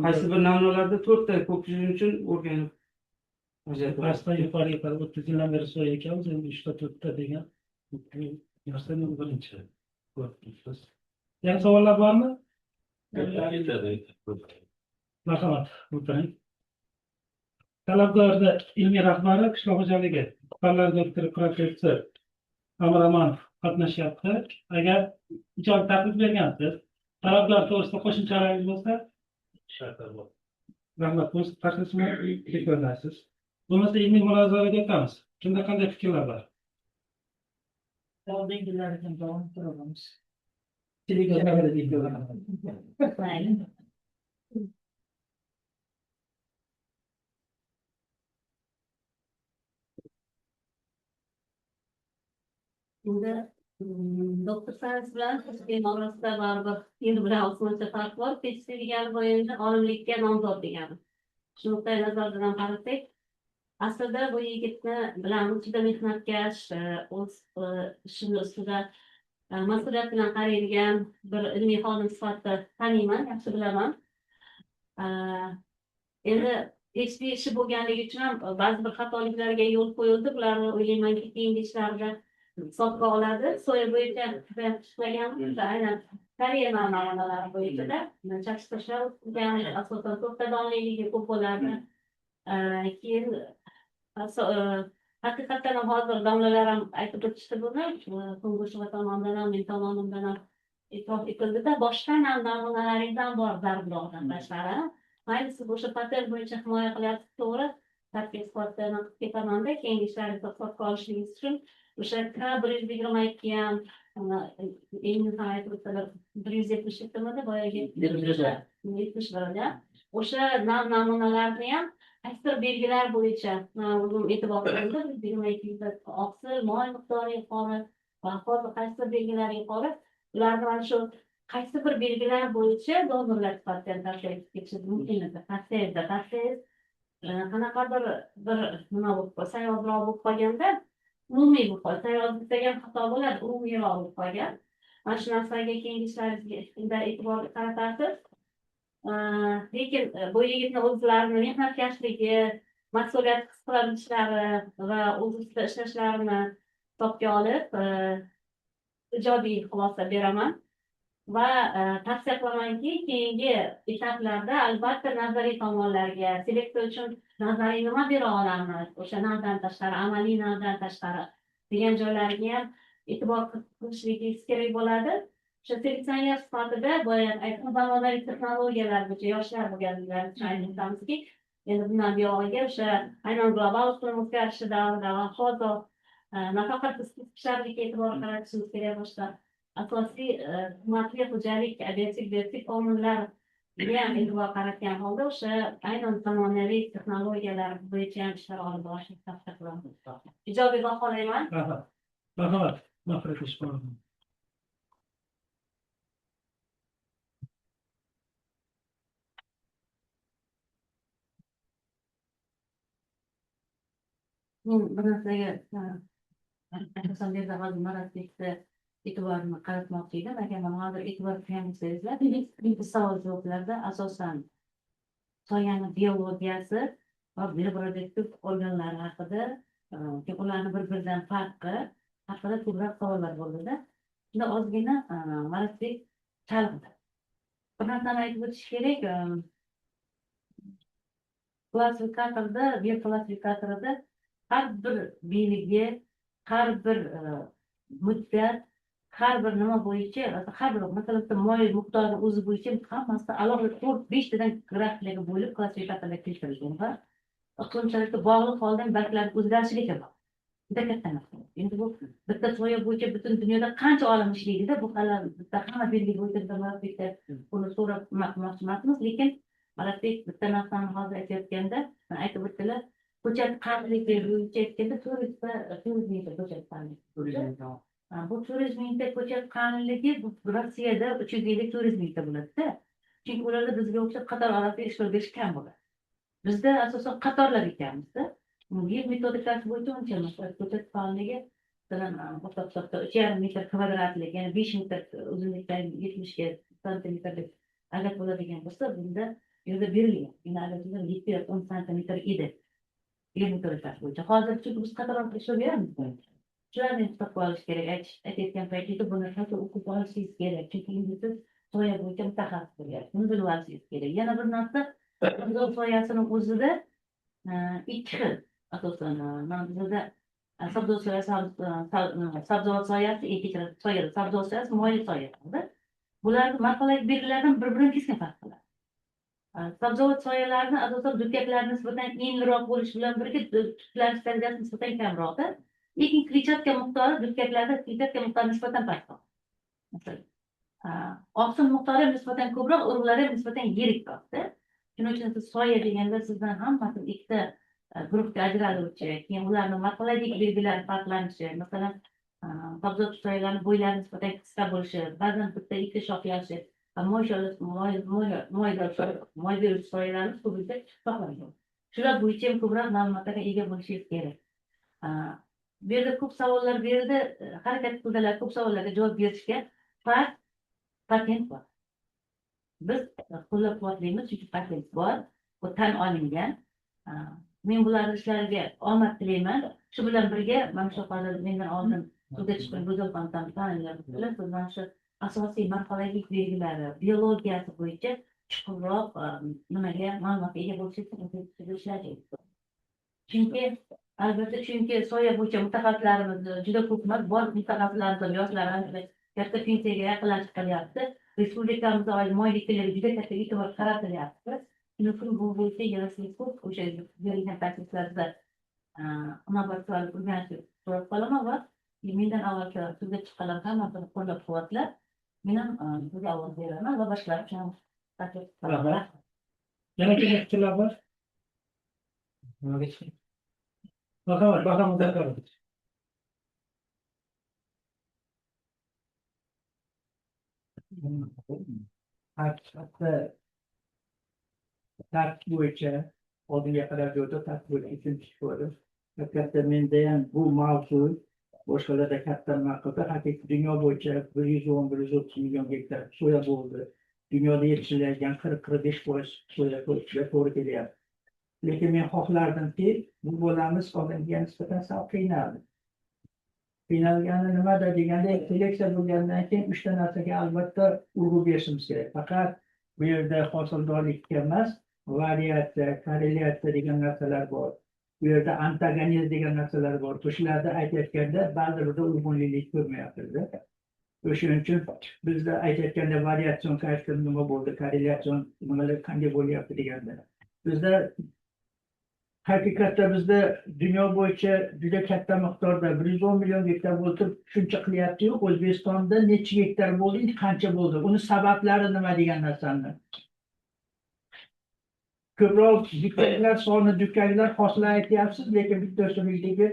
qaysi bir namunalarda 4ta ko'p shuning uchun o'rganib vaziyat. Pastdan yuqoriga qarab 30 yildan beri soya ekamiz, endi 3ta, 4ta degan narsani birinchi ko'rib turibmiz. Yana savollar bormi? Marhamat, o'tiring. Talabgorda ilmiy rahbari qishloq xo'jaligi fanlar doktori professor Amir Amanov qatnashyapti. Agar ijobiy taklif bergansiz, talabgor to'g'risida qo'shimchalaringiz bo'lsa, rahmat, o'z taklifini takrorlaysiz. Bo'lmasa ilmiy munozaraga o'tamiz. Kimda qanday fikrlar bor? Oldingilardan davom ettiramiz. Mayli. Endi doktor Sayers bilan PhD orasida baribir yer bilan osmoncha farq bor. PhD degani bu endi olimlikka nomzod degani. Shu nuqtai nazardan qarasak, aslida bu yigitni bilamiz, juda mehnatkash, o'z ishini ustida mas'uliyat bilan qaraydigan bir ilmiy xodim sifatida taniyman, yaxshi bilaman. Endi PhD ishi bo'lganligi uchun ham ba'zi bir xatoliklarga yo'l qo'yildi. Bularni o'ylaymanki, keyingi ishlarida hisobga oladi. Soya bo'yicha juda ishlaganmiz, aynan Koreya namunalari bo'yichada chakishtirishlar o'tkazganmiz, asosan to'rtta donliligi ko'p bo'lardi. Keyin haqiqatdan ham hozir domlalar ham aytib o'tishdi buni, Tungusheva tomonidan ham, men tomonimdan ham e'tirof etildida, boshqa namunalaringizdan bor zarbdordan tashqari. Mayli, siz o'sha patent bo'yicha himoya qilyapsiz, to'g'ri, tadqiq sifatida qilib ketamanda, keyingi ishlaringizni hisobga olishingiz uchun o'sha K122 ham, endi ham aytib o'tdilar, 177midi boyagi? 71da. O'sha namunalarni ham qaysidir belgilar bo'yicha o'zim e'tibor qildim. 22da oqsil, moy miqdori yuqori va hozir qaysidir belgilar yuqori. Ularni mana shu qaysi bir belgilar bo'yicha donorlar sifatida tavsiya etib ketish mumkin edi. Tavsiya qanaqadir bir nima bo'lib, sayozroq bo'lib qolganda umumiy bo'lib qoladi. Sayoz desak ham xato bo'ladi, umumiyroq bo'lib qolgan. Mana shu narsaga keyingi ishlaringizga e'tibor qaratasiz. Lekin bu yigitni o'zlarini mehnatkashligi, mas'uliyat his qila bilishlari va o'z ustida ishlashlarini hisobga olib, ijobiy xulosa beraman va tavsiya qilamanki, keyingi etaplarda albatta nazariy tomonlarga, seleksiya uchun nazariy nima bera olamiz, o'sha navdan tashqari, amaliy navdan tashqari degan joylarga ham e'tibor qilishligingiz kerak bo'ladi. O'sha seleksioner sifatida boya aytgan zamonaviy texnologiyalar bo'yicha yoshlar bo'lganliklari uchun aytamizki, endi bundan buyog'iga o'sha aynan global iqlim o'zgarishi davrida va hozo nafaqat biz pisharlikka e'tibor qaratishimiz kerak, boshqa asosiy qimmatli xo'jalik abiotik biotik omillarga ham e'tibor qaratgan holda o'sha aynan zamonaviy texnologiyalar bo'yicha ham ishlar olib borishni tavsiya qilaman. Ijobiy baholayman. Marhamat, Mag'firat Eshponova. Men bir narsaga asosan bu yerda hozir Maratbekni e'tiborini qaratmoqchi edim. Agar mana hozir e'tibor qilgan bo'lsangizlar, savol javoblarda asosan soyani biologiyasi va reproduktiv organlari haqida, ularni bir-biridan farqi haqida ko'proq savollar bo'ldida. Shunda ozgina Maratbek Chalg'idi. Bir narsani aytib o'tish kerak, klassifikatorda, bioklassifikatorda har bir belgi, har bir muddat, har bir nima bo'yicha, har bir, masalan, bitta moy miqdori o'zi bo'yicha hammasida alohida to'rt, beshtadan grafiklarga bo'lib klassifikatorlar keltirilgan va iqlim sharoitiga bog'liq holda barglar o'zgarishiga bog'liq. Juda katta narsa. Endi bu bitta soya bo'yicha butun dunyoda qancha olim ishlaydida, bu hali bitta hamma belgi bo'yicha bitta buni so'rab nima qilmoqchi emasmiz, lekin Maratbek bitta narsani hozir aytayotganda, aytib o'tdilar, ko'chat qandligi bo'yicha aytganda 400 mingta ko'chat qandligi. Bu 400 mingta ko'chat qanligi, bu Rossiyada 350, 400 mingta bo'ladida. Chunki ularda bizga o'xshab qator orasida ishlov berish kam bo'ladi. Bizda asosan qatorlar ekanmizda. Yer metodikasi bo'yicha uncha emas. Ko'chat qalinligi, masalan, o'rta hisobda 3,5 metr kvadratlik, ya'ni 5 metr uzunlikdan 70 santimetrlik agar bo'ladigan bo'lsa, bunda yerda berilgan. Endi 7-10 santimetr edi. Yer metodikasi bo'yicha. Hozir chunki biz qator orqali ishlov beramiz. Shularni hisobga olish kerak. Aytayotgan paytingizda buni qayta o'qib olishingiz kerak. Chunki endi siz soya bo'yicha mutaxassis bo'lyapsiz. Buni bilib olishingiz kerak. Yana bir narsa, sabzavot soyasini o'zida ikki xil asosan, mana bizada sabzavot soyasi, sabzavot soyasi, kechirasiz, soya, sabzavot soyasi, moyli soya. Bularni morfologik belgilardan bir-birini keskin farq qiladi. Sabzavot soyalarini asosan dukkaklarga nisbatan enliroq bo'lishi bilan birga tutlanish darajasi nisbatan kamroqda. Lekin kletchatka miqdori, dukkaklarda kletchatka miqdori nisbatan pastroq. Masalan, oqsil miqdori ham nisbatan ko'proq, urug'lari ham nisbatan yirikroqda. Shuning uchun siz soya deganda sizdan hammasi ikkita guruhga ajraluvchi, keyin ularni morfologik belgilari farqlanishi, masalan, sabzavot soyalarini bo'ylari nisbatan qisqa bo'lishi, ba'zan bitta ikkita shoxlashi, moy moy beruvchi soyalarimiz ko'pincha shoxlangan. Shular bo'yicha ham ko'proq ma'lumotlarga ega bo'lishingiz kerak. Bu yerda ko'p savollar berildi, harakat qildilar ko'p savollarga javob berishga. Fakt, patent bor. Biz qo'llab-quvvatlaymiz, chunki patent bor, bu tan olingan. Men bularni ishlariga omad tilayman. Shu bilan birga mana shu hozir mendan oldin so'zga chiqqan Go'zal xonim, siz mana shu asosiy morfologik belgilari, biologiyasi bo'yicha chuqurroq nimaga, ma'lumotga ega bo'lishingiz ishlaydi. Chunki albatta, chunki soya bo'yicha mutaxassislarimiz juda ko'p emas, bor mutaxassislarimiz ham yoshlar ancha katta pensiyaga yaqinlashib qolyapti. Respublikamizda moyli ekinlarga juda katta e'tibor qaratilyapti. Shuning uchun bu bo'yicha yarashli ko'p o'sha berilgan takliflarda inobatga olib o'rganishni so'rab qolaman va mendan avvalgi so'zga chiqqanlar hammasini qo'llab-quvvatlab, men ham sizga ovoz beraman va boshqalar uchun ham taklif qilaman. Rahmat. Yana kimda fikrlar bor? Nimaga chiqing? Marhamat, Bahrom Muzaffarovich. Haqiqatda tartib bo'yicha oldinga qarab yo'lda tartib bo'yicha uchinchi ko'rdim. Haqiqatda menda ham bu mavzu boshqalarda katta nima qildi. Haqiqiy dunyo bo'yicha 110-130 million gektar soya bo'ldi. Dunyoda yetishirilgan 40-45% soya to'g'ri to'g'ri kelyapti. Lekin men xohlardimki, bu bolamiz oldingiga nisbatan sal qiynaldi. Qiynalgani nimada deganda, seleksiya bo'lgandan keyin uchta narsaga albatta urg'u berishimiz kerak. Faqat bu yerda hosildorlikka emas, variatsiya, korrelyatsiya degan narsalar bor. Bu yerda antagonizm degan narsalar bor. O'shalarni aytayotganda ba'zi birda uyg'unliklik ko'rmayapmiz. O'shaning uchun bizda aytayotganda variatsion koeffitsient nima bo'ldi, korrelyatsion nimalar qanday bo'lyapti deganda. Bizda haqiqatda bizda dunyo bo'yicha juda katta miqdorda 110 million gektar bo'lib shuncha qilyapti-yu, O'zbekistonda necha gektar bo'ldi, qancha bo'ldi, uni sabablari nima degan narsani. Ko'proq dukkaklar soni, dukkaklar hosili aytyapsiz, lekin bitta o'simlikdagi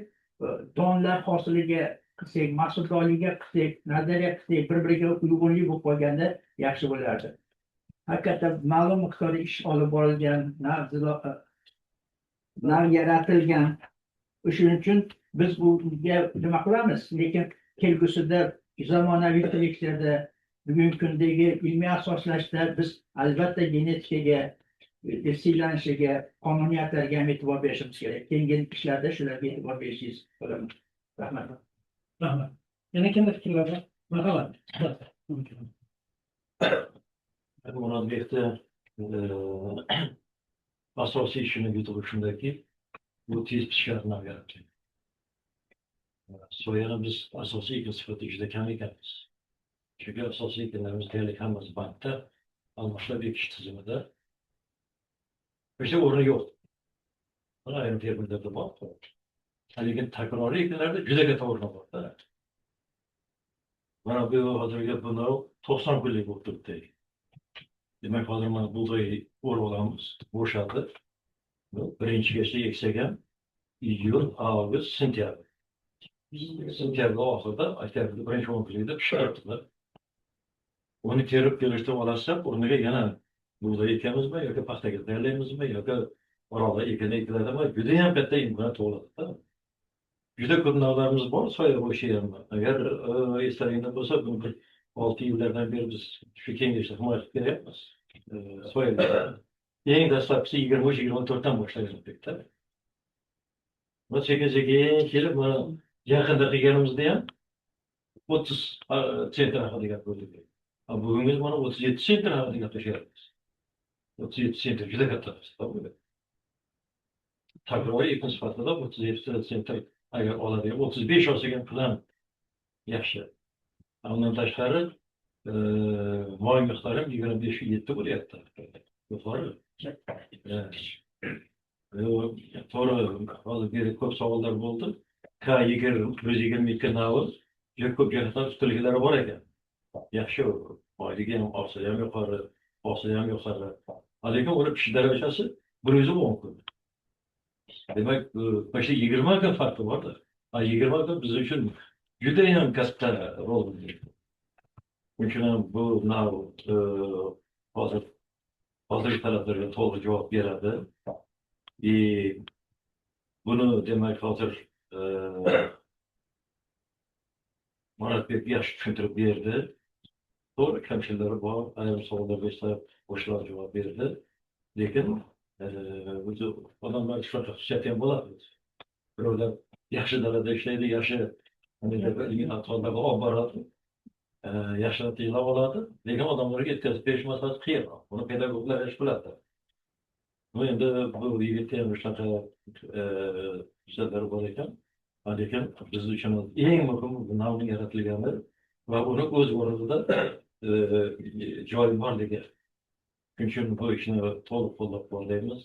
donlar hosiliga qilsak, mahsuldorligiga qilsak, nazariya qilsak, bir-biriga uyg'unlik bo'lib qolganda yaxshi bo'lardi. Haqiqatda ma'lum miqdorda ish olib borilgan, nav yaratilgan. O'shuning uchun biz bunga nima qilamiz, lekin kelgusida zamonaviy seleksiyada, bugungi kundagi ilmiy asoslashda biz albatta genetikaga, irsiy qonuniyatlarga ham e'tibor berishimiz kerak. Keyingi ishlarda shularga e'tibor berishingiz bo'laman. Rahmat. Rahmat. Yana kimda fikrlar bor? Marhamat. Murodbekda asosiy ishini yutug'i shundaki, bu tez pishgan nav yaratgan. Soyani biz asosiy ekin sifatida juda kam ekanmiz. Chunki asosiy ekinlarimiz deyarli hammasi bankda almashlab ekish tizimida. O'sha o'rni yo'q. Mana ayrim fermerlarda bor. Lekin takroriy ekinlarda juda katta o'rni bor. Mana bu hozirgi bu nav 90 kunlik bo'lib turibdi. Demak, hozir mana bug'doy o'rib olamiz, bo'shadi. Birinchi gacha eksak ham iyul, avgust, sentyabr. Sentyabr oxirida, oktyabrda birinchi 10 kunlikda pishib. Uni terib kelishtirib olasiz, o'rniga yana bug'doy ekamizmi yoki paxtaga tayyorlaymizmi yoki orolda ekin ekiladimi, juda ham katta imkoniyat tug'iladi. Juda ko'p navlarimiz bor, soya bo'yicha ham. Agar eslaringda bo'lsa, buni bir 6 yillardan beri biz shu kengashda himoya qilib kelyapmiz. Soya eng dastlabkisi 23-24dan boshlagan. Va sekin-sekin kelib, mana yaqinda qilganimizda ham 30 sentner haqida gap bo'ldi. Bugungi mana 37 sentner haqida gaplashyapmiz. 37 sentner juda katta. Takroriy ekin sifatida 37 sentner agar oladigan 35 olsak ham plan yaxshi. Undan tashqari moy miqdori ham 25.7 bo'lyapti. Yuqori. To'g'ri, hozir bu yerda ko'p savollar bo'ldi. K122 navi juda ko'p jihatdan ustunliklari bor ekan. Yaxshi, moyligi ham, oqsili ham yuqori, oqsili ham yuqori. Lekin uni pish darajasi 110 kun. Demak, почти 20 kun farqi borda. 20 kun biz uchun juda ham katta rol o'ynaydi. Shuning uchun ham bu nav hozirgi talablarga to'liq javob beradi. Buni demak hozir Murodbek yaxshi tushuntirib berdi. To'g'ri, kamchiliklari bor, ayrim savollarga esa o'shalar javob berdi. Lekin o'zi odamlar shunaqa xususiyati ham bo'ladi. Birovlar yaxshi dalada ishlaydi, yaxshi ilmiy tadqiqotlarga olib boradi, yaxshi natijalar oladi, lekin odamlarga yetkazib berish masalasi qiyinroq. Buni pedagoglar yaxshi biladi. Bu endi bu yigitda ham shunaqa xususiyatlari bor ekan. Lekin biz uchun eng muhimi bu navning yaratilgani va uni o'z o'rnida joyi borligi. Shuning uchun bu ishni to'liq qo'llab-quvvatlaymiz,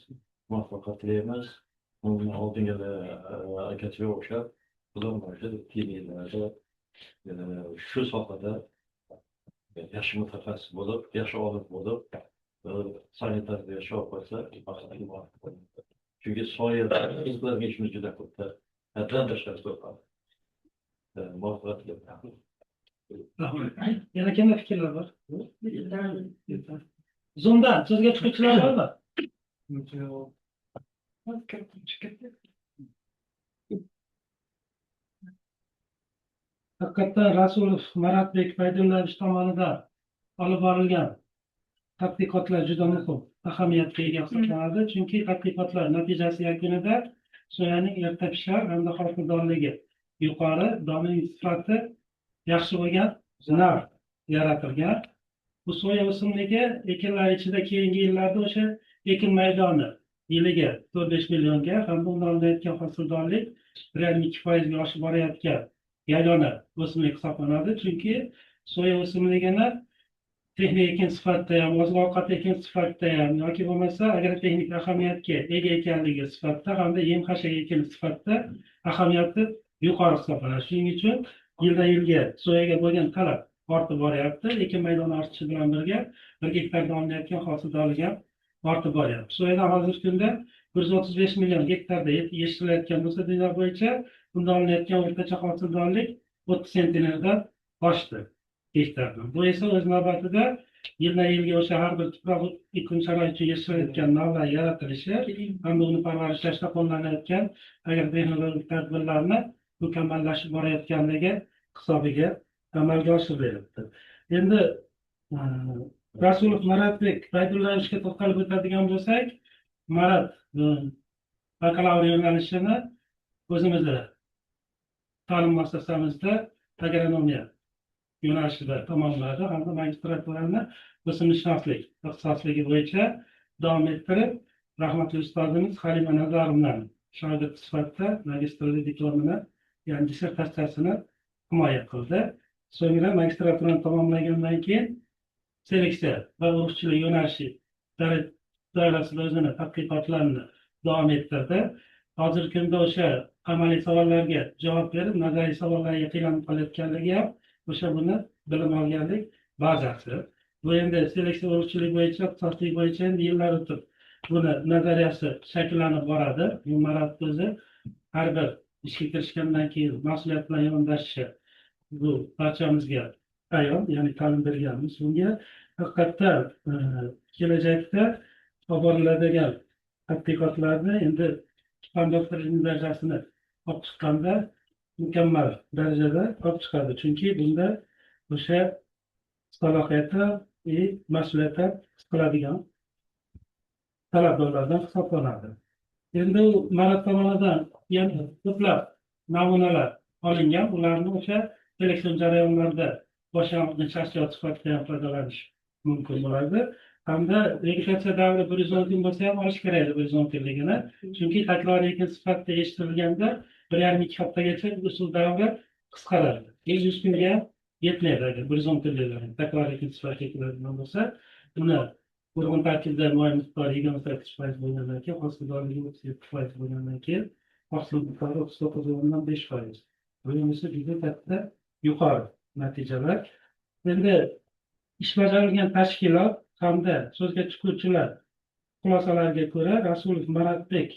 muvaffaqiyat tilaymiz. Bundan oldingi akasiga o'xshab, xudo xohlasa keyingi yillarda shu sohada yaxshi mutaxassis bo'lib, yaxshi olim bo'lib, sanitarda yashab qo'ysa, baxtli bo'ladi. Chunki soyada bizlarga ishimiz juda ko'pda, haddan tashqari ko'p. Muvaffaqiyat tilaymiz. Rahmat. Yana kimda fikrlar bor? Zoom'dan so'zga chiquvchilar bormi? Haqiqatdan Rasulov Maratbek Baydullayevich tomonidan olib borilgan tadqiqotlar juda muhim ahamiyatga ega hisoblanadi. Chunki tadqiqotlar natijasi yakunida soyaning erta pishar hamda hosildorligi yuqori, donaning sifati yaxshi bo'lgan nav yaratilgan. Bu soya o'simligi ekinlar ichida keyingi yillarda o'sha ekin maydoni yiliga 4-5 millionga hamda undan olinayotgan hosildorlik 1,5-2% ga oshib borayotgan yagona o'simlik hisoblanadi. Chunki soya o'simligini texnik ekin sifatida ham, oziq-ovqat ekin sifatida ham yoki bo'lmasa agrotexnik ahamiyatga ega ekanligi sifatida hamda yem xashak ekin sifatida ahamiyati yuqori hisoblanadi. Shuning uchun yildan yilga soyaga bo'lgan talab ortib boryapti. Ekin maydoni ortishi bilan birga bir gektardan olinayotgan hosildorlik ham ortib boryapti. Soyadan hozirgi kunda 135 million gektarda yetishtirilayotgan bo'lsa, dunyo bo'yicha bundan olinayotgan o'rtacha hosildorlik 30 sentnerdan oshdi gektardan. Bu esa o'z navbatida yildan yilga o'sha har bir tuproq iqlim sharoiti uchun yetishtirilayotgan navlar yaratilishi hamda uni parvarishlashda qo'llanayotgan agrotexnologik tadbirlarni mukammallashib borayotganligi hisobiga amalga oshirilyapti. Endi Rasulov Maratbek Baydullayevichga to'xtalib o'tadigan bo'lsak, Marat bakalavr yo'nalishini o'zimizda ta'lim muassasamizda agronomiya yo'nalishida tamomladi hamda magistraturani o'simlikshunoslik ixtisosligi bo'yicha davom ettirib, rahmatli ustozimiz Halima Nazarovnani shogird sifatida magistrlik diplomini, ya'ni dissertatsiyasini himoya qildi. So'ngra magistraturani tamomlagandan keyin seleksiya va urug'chilik yo'nalishi doirasida o'zini tadqiqotlarini davom ettirdi. Hozirgi kunda o'sha amaliy savollarga javob berib, nazariy savollarga qiynalib qolayotganligi ham o'sha buni bilim olganlik bazasi. Bu endi seleksiya urug'chilik bo'yicha, ixtisoslik bo'yicha endi yillar o'tib buni nazariyasi shakllanib boradi. Bu Marat o'zi har bir ishga kirishgandan keyin mas'uliyat bilan yondashishi bu barchamizga ayon, ya'ni ta'lim berganmiz bunga. Haqiqatda kelajakda olib boriladigan tadqiqotlarni endi fan doktor ilmiy darajasini olib chiqqanda mukammal darajada olib chiqadi. Chunki bunda o'sha salohiyati va mas'uliyati his qiladigan talabdorlardan hisoblanadi. Endi u Marat tomonidan yana ko'plab namunalar olingan, ularni o'sha seleksion jarayonlarda boshlang'ich ashyo sifatida ham foydalanish mumkin bo'ladi. Hamda vegetatsiya davri 110 kun bo'lsa ham olish kerak edi 110 kunligini. Chunki takroriy ekin sifatida yetishtirilganda 1,5-2 haftagacha usul davri qisqaradi. 100 kunga yetmaydi agar 110 kunliklar takroriy ekin sifatida ekiladigan bo'lsa, uni urg'un tarkibida moy miqdori 28% bo'lgandan keyin, hosildorligi 37% bo'lgandan keyin hosil miqdori 39,5%. Bu esa juda katta yuqori natijalar. Endi ish bajarilgan tashkilot hamda so'zga chiquvchilar xulosalariga ko'ra Rasulov Maratbek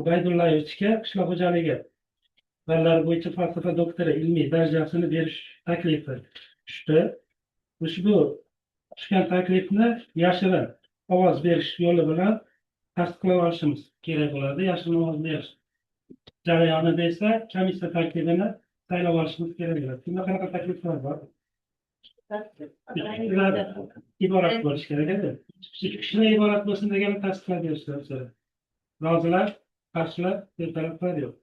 Ubaydullayevichga qishloq xo'jaligi fanlari bo'yicha falsafa doktori ilmiy darajasini berish taklifi tushdi. Ushbu tushgan taklifni yashirin ovoz berish yo'li bilan tasdiqlab olishimiz kerak bo'ladi. Yashirin ovoz berish jarayonida esa komissiya tarkibini saylab olishimiz kerak bo'ladi. Bunda qanaqa takliflar bor? Iborat bo'lishi kerak edi. 2 kishidan iborat bo'lsin degani tasdiqlab berishlar. Rozilar, qarshilar, betaraflar yo'q.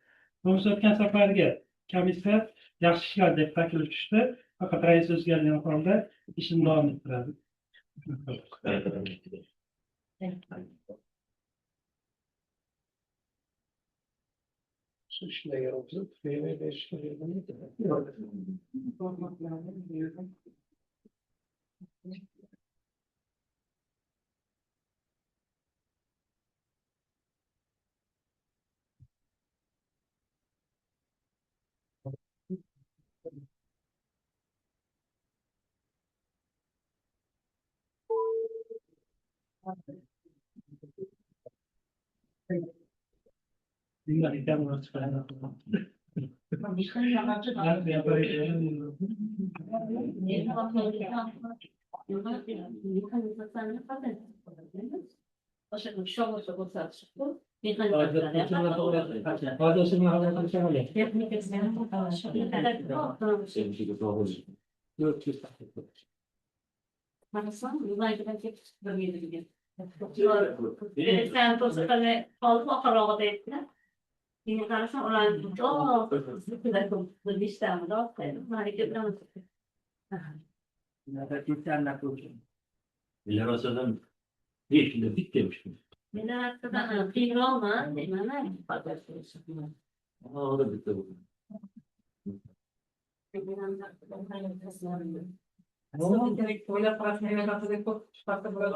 Bo'lmasa o'tgan safargi komissiya yaxshi ishlar deb taklif tushdi. Faqat rais o'zgargan holda ishini davom ettiradi. Shu ishlarga o'tib, berishga Keyin qarasam ularni Melioratsiyadan 5 yilda bitta demiştim. Melioratsiyadan qiyinroqmi? Orada bitta bo'ldi. O'ylab qarash melioratsiyada ko'p sifatda bo'ladi.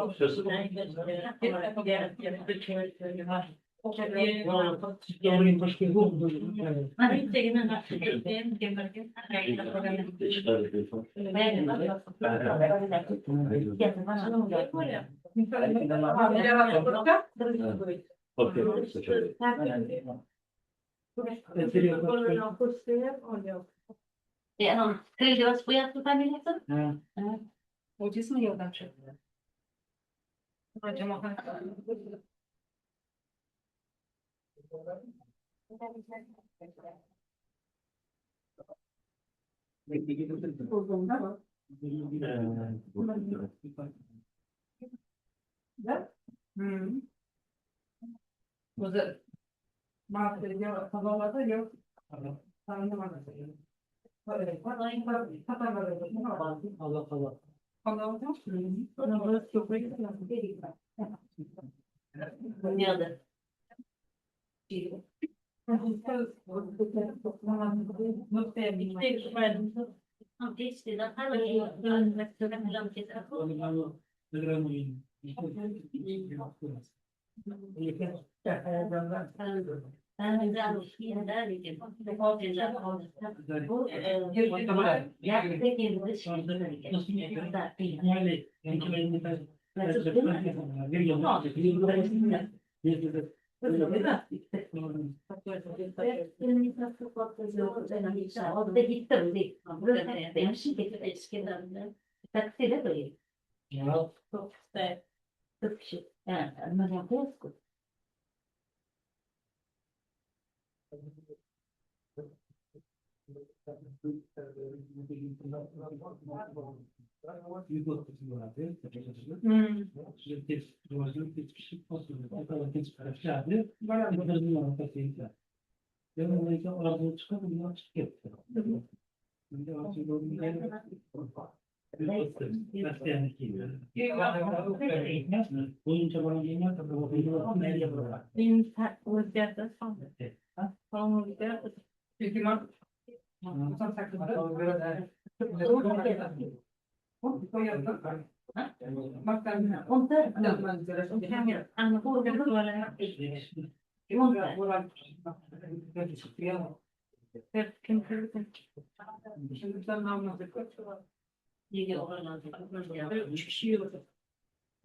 O'zingizmi yordamchi? O'zi Allah Allah.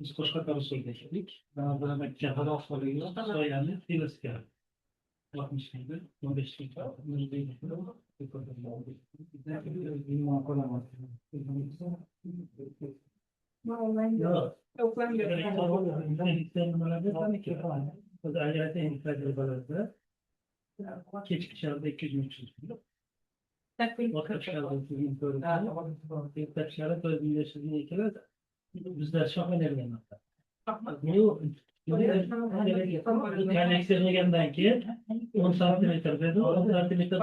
Biz boshqa usulda ishlaydik. Soyani tevaska 60 mingda, 15 mingda, kechki sharda 200 ming chiqdi. Bizlar shoxlanganman. Kolleksionergandan keyin 10 santimetr dedi, 10 santimetr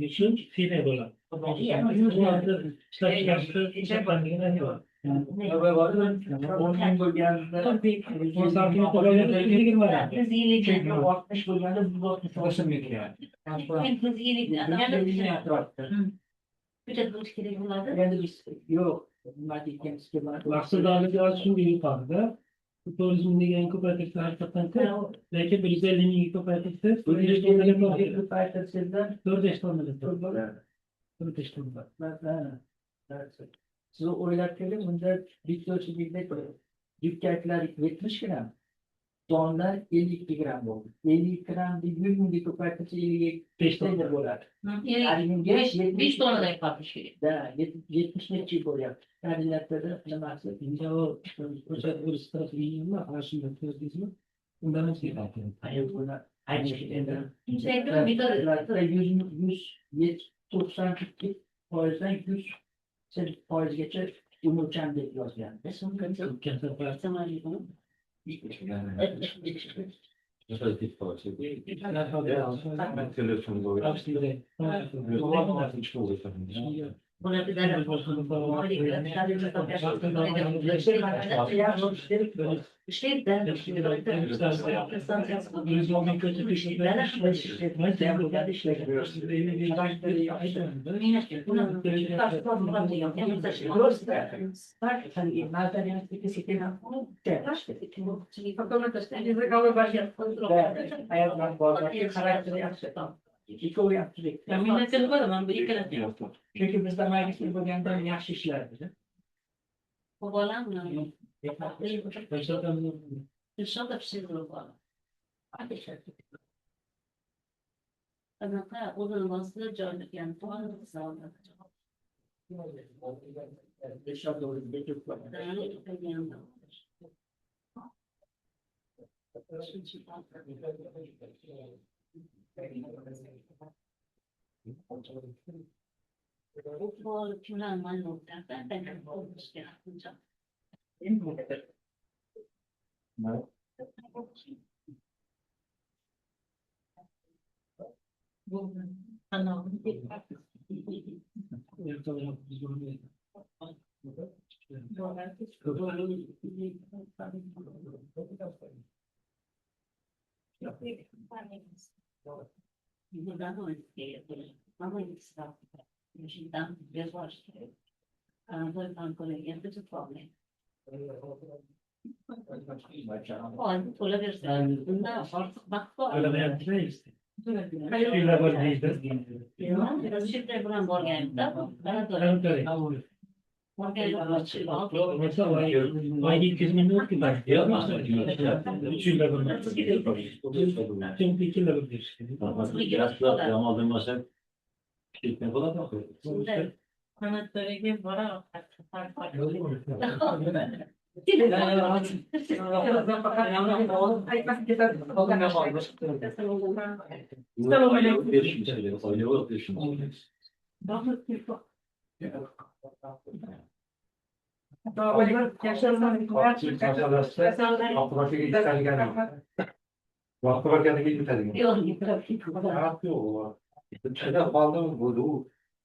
uchun file bo'ladi. Ishlab chiqarishda Mahsuldorligi shunga yuqorida. 400 ming degan ko'paytirsa haqiqatdan ko'p, lekin 150 mingga ko'paytirsa 4-5 tonnaga 4-5 tonna. Siz o'ylab ko'ring, unda bitta o'simlikda dukkaklar 70 gram, donlar 52 gram bo'ldi. 50 gramni 100 mingga ko'paytirsa 55 tonna bo'ladi. 5 tonnadan qopish kerak. Da, 70 nechi bo'lyapti. Koordinatada nimasi? Endi u ko'chat bo'lish strategiyami, ana shunda ko'rdingizmi? Undan ham endi 192% 100 foizgacha unuvchan deb yozgan. Chunki bizda magistr bo'lganda yaxshi ishlardi. Anaqa o'zini bosib joylangan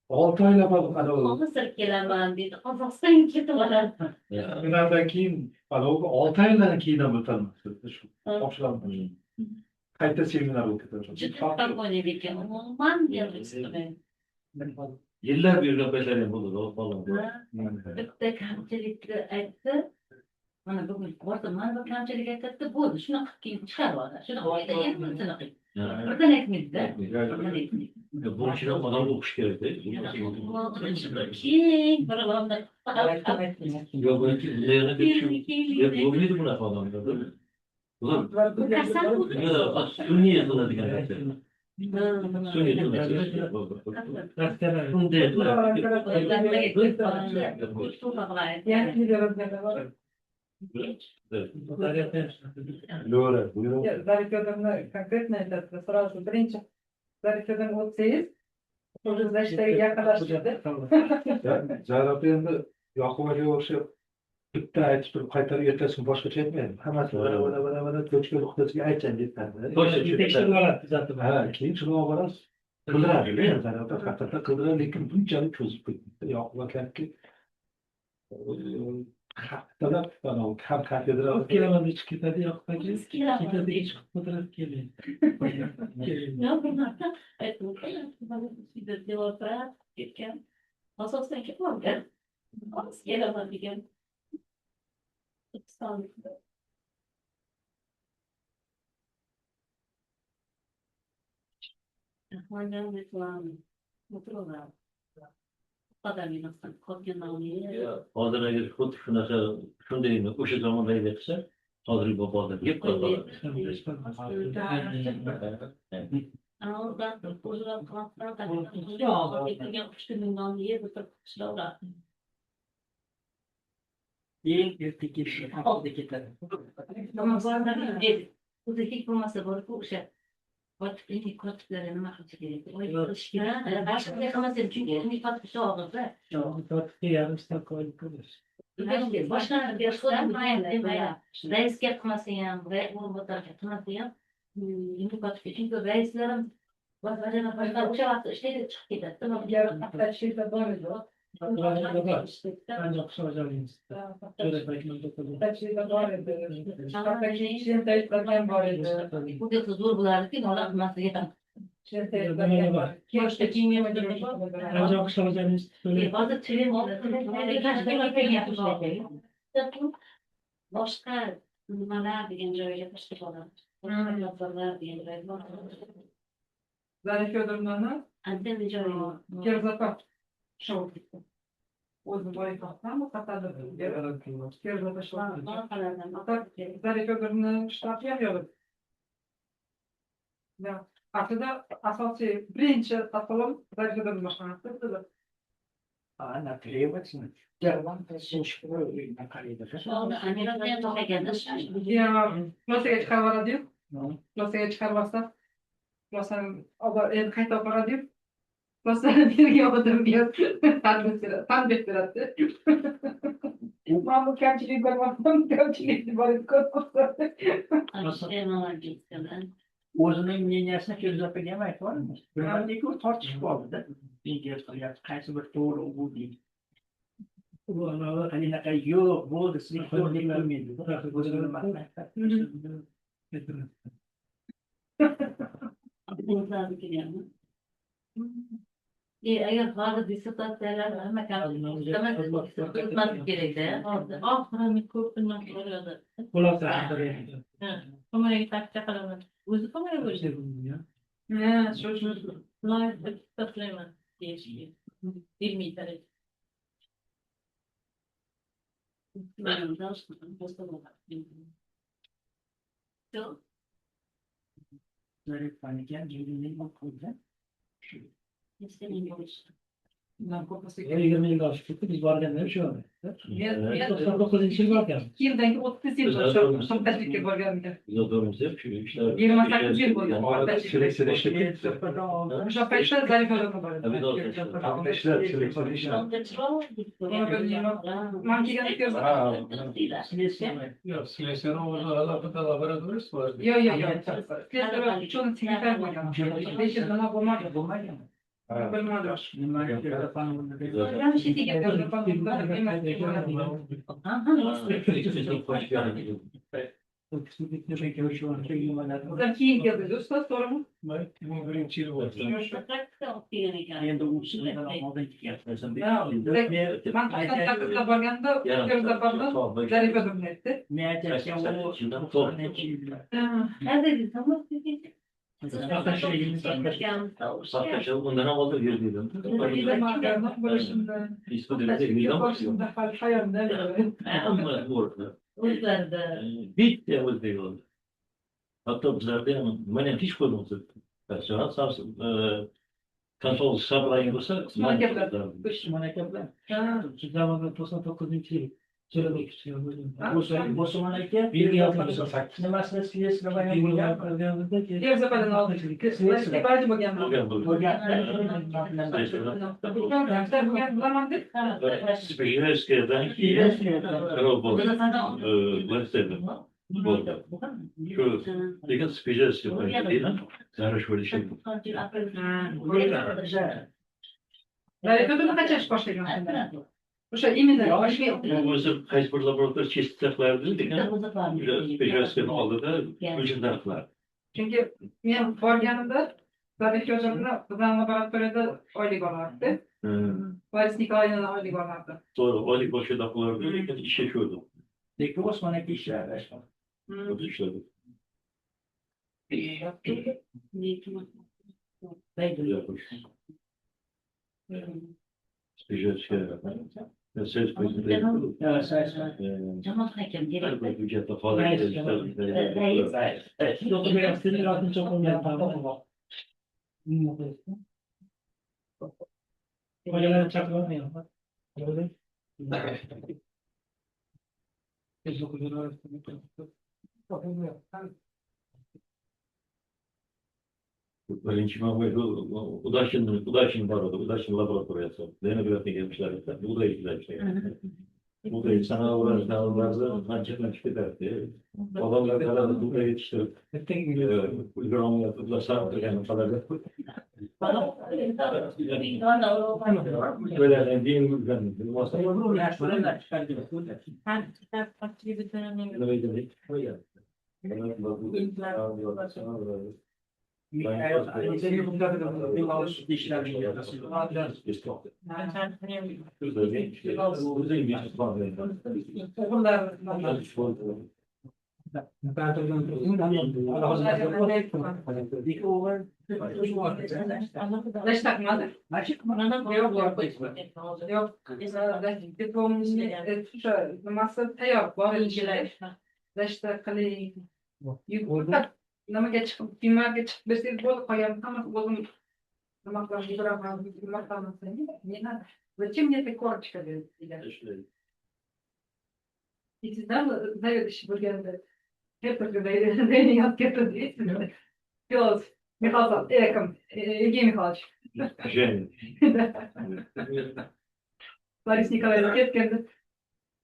Olti oylab Mısır kelaman deydi, Qozog'istonga ketib oladi. Undan keyin 6 oydan keyin ham o'tadi. Shu qayta seminar o'tkazadi. Juda спокойный ekan, umuman Yillar bergan paytlar ham bo'ladi, bolam. Bitta kamchilikni aytdi. Mana bugun bordim, mana bu kamchilik aytdi, bo'ldi. Shunaqa qilib keyin chiqarib oladi. Shunaqa qilib endi bunisini qil. Birdan aytmaydi-da. Birdan aytmaydi. Bunun için adam o'qish kerak-da. Keng bir odamda. Yo'q, bo'lmaydi bunaqa odamlar. Ular sun'iy qiladigan narsa. Sun'iy qiladi. Bunday qiladi. Zarifyodorni конкретно aytadi. Сразу birinchi Zarifyodorni o'tsangiz, уже значит yaqinlashdi. Zarif endi Yoqub akaga o'xshab bitta aytib turib qaytarib ertasi kun boshqacha aytmaydi. Hammasi mana mana mana tochka nuqtasiga aytsan deydi. Tekshirib oladi, tuzatib. Ha, keyin shuni olib borasiz. Qildiradi, Zarif haqiqatdan qildiradi, lekin bunchalik cho'zib ketdi. Yoqub akaniki haftalab ham kafedra kelaman deb chiqib ketadi, Yoqub aka ketadi, chiqib o'tirib keladi. Yo'q, bir marta aytdim, ketgan. Qozog'istonga ketib olgan. Hozir kelaman degan. O'zbekistonda. O'tiraveradi. Hozir agar xuddi shunaqa shunday o'sha zamondagi qilsa, hozirgi bozor yeb qoladi. Eng erta kelishi oldi ketadi. O'zi hech bo'lmasa borib o'sha kotiblik kotiblarga nima qilish kerak? Oy qilish kerak. Boshqa qilmasa, chunki ilmiy kotib ishi og'irda. Kotibga yarim stavka oylik ko'rish. Boshqa mayli, raisga qilmasa ham, o'rinbosarga qilmasa ham, ilmiy kotibga, chunki raislar ham o'sha vaqtda ishlaydi, chiqib ketadi. Yarim bor edi. Bu yerda zo'r bo'lardiki, ular qilmasligi ham. Hozir boshqa nimalar degan joyga tashlab oladi. Degan joy bor. Zarif Fyodornovna Отдельный joy. Kerzapa shou. O'zi boy topsam, qatarda Kerzapa shou. Zarif Fyodornovna shtabi ham yo'q. Aslida asosiy birinchi tasavvur Zarif Fyodornovna boshqarmasdi. Она требовательна. Rossiyaga chiqarib yuboradi-yu. Rossiyaga chiqarib yuborsa, Rossiyani endi qayta olib boradi-yu. Rossiyani bergan odamga tanbeh beradi. Man bu kamchilik ko'rmadim, kamchilik bor ko'rmadim. O'zining мнения sini Feruza opaga ham aytib olamiz. Bir marta tortishib qoldida. Ingliz qilyapti, qaysi bir to'g'ri u deydi. Anaqa yo'q, bo'ldi, sizniki to'g'ri deb bo'lmaydi. O'zini nimasini aytadi. Agar hozir dissertatsiyalar hamma o'tmaslik kerakda. Oxirini ko'p nima bo'ladi. Xulosa. Himoyaga tavsiya qilaman. O'zi himoya bo'lishi. Ha, shu shu. Loyiq taslayman deyishga. Ilmiy taraf. 20 yil oshib ketdi, biz borganda ham shu. 99-yil borganmiz. 2 yildan keyin 30 yil o'sha tashlikka borganimda. Biz shu ishlar. 28 yil bo'ldi. Seleksiya O'sha paytda Zarifa opa bor edi. ishlar, seleksiya ishlar. Man kelganda ko'rdim. Yo'q, seleksiyani o'zi alohida laboratoriyasi bor. Yo'q, yo'q, yo'q. Slesarev ученый секретарь bo'lgan. 5 yil nima bo'lmadi. Bo'lmagan. Bilmadim. Nima Ular keyin keldi, ustoz, to'g'rimi? 2001-yil bo'ldi. Endi u sizdan oldin kelgan. Man 98da borganda Feruza opa bilan Zarifa opa aytdi. Men aytayotgan u necha yillar. Undan ham oldin yurdim. Boshimda hali hayolimda. Hamma o'rni. O'zlarida. Bitta o'zbek bo'ldi. Hatto bizlarda ham men ham hech qo'ymadim. Konsol hisoblagan bo'lsa, Usmon aka bilan. Usmon aka bilan. Shu zamonda 99-yil Osmon aka nimasini slesarev bo'lgan. Feruza opadan oldin. Barcha bo'lganman. Bo'lgan bo'lgan. Bo'lgan. Bo'lgan bilaman deb. Spejevskiydan keyin bo'ldi. Bo'ldi. Shu lekin Spejevskiy bilan Zarashvili Zarifa opa qachon ish boshlagan? O'sha именно o'zi qaysi bir laboratoriya chestda qilardi, lekin Spejevskiyni oldida o'shandan qilardi. Chunki men borganimda Zarifa hojam bilan bizning laboratoriyada oylik olardi. Boris Nikolaevnadan oylik olardi. To'g'ri, oylik boshida qilardi, lekin ishi shu edi. Lekin Osmon aka ishlardi. O'zi ishladi. Spejevskiy Jamoat hakam kerak. Byudjetda Birinchi man Udashin bor edi, Udashin laboratoriyasi. Leningradga kelmişlar edi. Buğday ishlagan. Buğday sanoatlarda qancha ketardi. Odamlar dalada buğday yetishtirib, ulgurolmayapti. Ular sarf qilgan qadarda. Böyle diyeyim, bilmasam. Yo'q, diplomni o'sha nimasi tayyor bor Rashta qiling. Nimaga chiqib, kiyimlarga chiqib bersangiz bo'ldi, qolgan hammasi o'zim nima qilaman, yuguraman, nima qilaman. Не надо. Зачем мне эта корочка degan. И sizdan заведующий bo'lganda yozib ketdi. Философ Михаил, Евгений Михайлович. Женя. Борис Николаевич ketganda.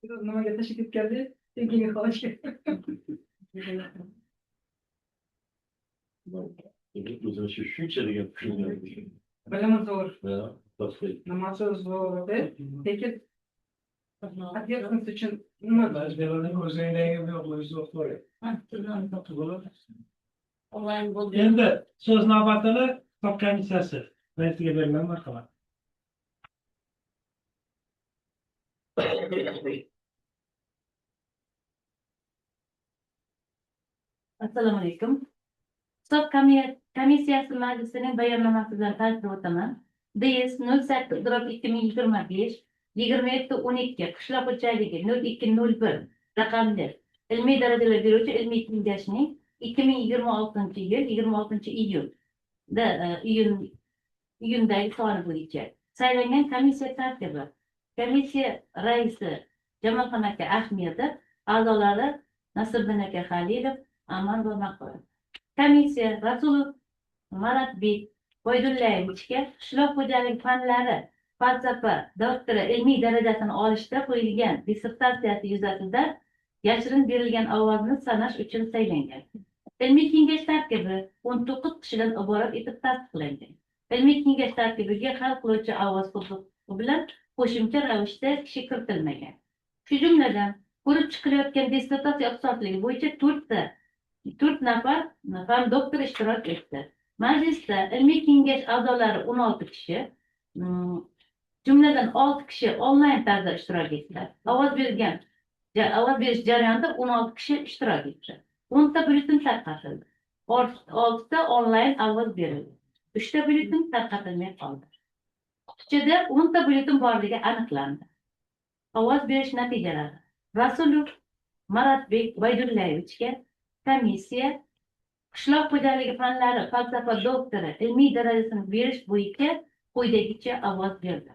Nimaga tashlab ketgandik? Tekinga qolishga. O'zini shu shuncha degan tushungan. Bilimi zo'r, Ha, tasdiq. nimasi zo'r, lekin ответственность uchun nima O'zingiz yo'q, Onlayn bo'ldi. Endi so'z navbatini hisob komissiyasi raisiga beriladi, marhamat. Assalomu alaykum. Hisob komissiyasi majlisining bayonnomasi bilan tanishtirib o'taman. DS 08/2025 27/12 qishloq xo'jaligi 0201 raqamli ilmiy darajalar beruvchi ilmiy kengashning 2026 yil 26 iyunda iyundagi soni bo'yicha saylangan komissiya tarkibi: komissiya raisi Jamolxon aka Ahmedov, a'zolari Nasriddin aka Halilov, Aman va Maqbura. Komissiya Rasulov Maratbek Boydullayevichga qishloq xo'jaligi fanlari falsafa doktori ilmiy darajasini olishda qo'yilgan dissertatsiyasi yuzasidan yashirin berilgan ovozni sanash uchun saylangan. Ilmiy kengash tarkibi 19 kishidan iborat etib tasdiqlangan. Ilmiy kengash tarkibiga hal qiluvchi ovoz huquqi bilan qo'shimcha ravishda kishi kiritilmagan. Shu jumladan, ko'rib chiqilayotgan dissertatsiya ixtisosligi bo'yicha 4 nafar fan doktori ishtirok etdi. Majlisda ilmiy kengash a'zolari 16 kishi, jumladan 6 kishi onlayn tarzda ishtirok etdilar. Ovoz berish jarayonida 16 kishi ishtirok etdi. 10 ta byulleten tarqatildi. 6 ta onlayn ovoz berildi. 3 ta byulleten tarqatilmay qoldi. Qutichada 10 ta byulleten borligi aniqlandi. Ovoz berish natijalari: Rasulov Maratbek Baydullayevichga komissiya qishloq xo'jaligi fanlari falsafa doktori ilmiy darajasini berish bo'yicha quyidagicha ovoz berdi.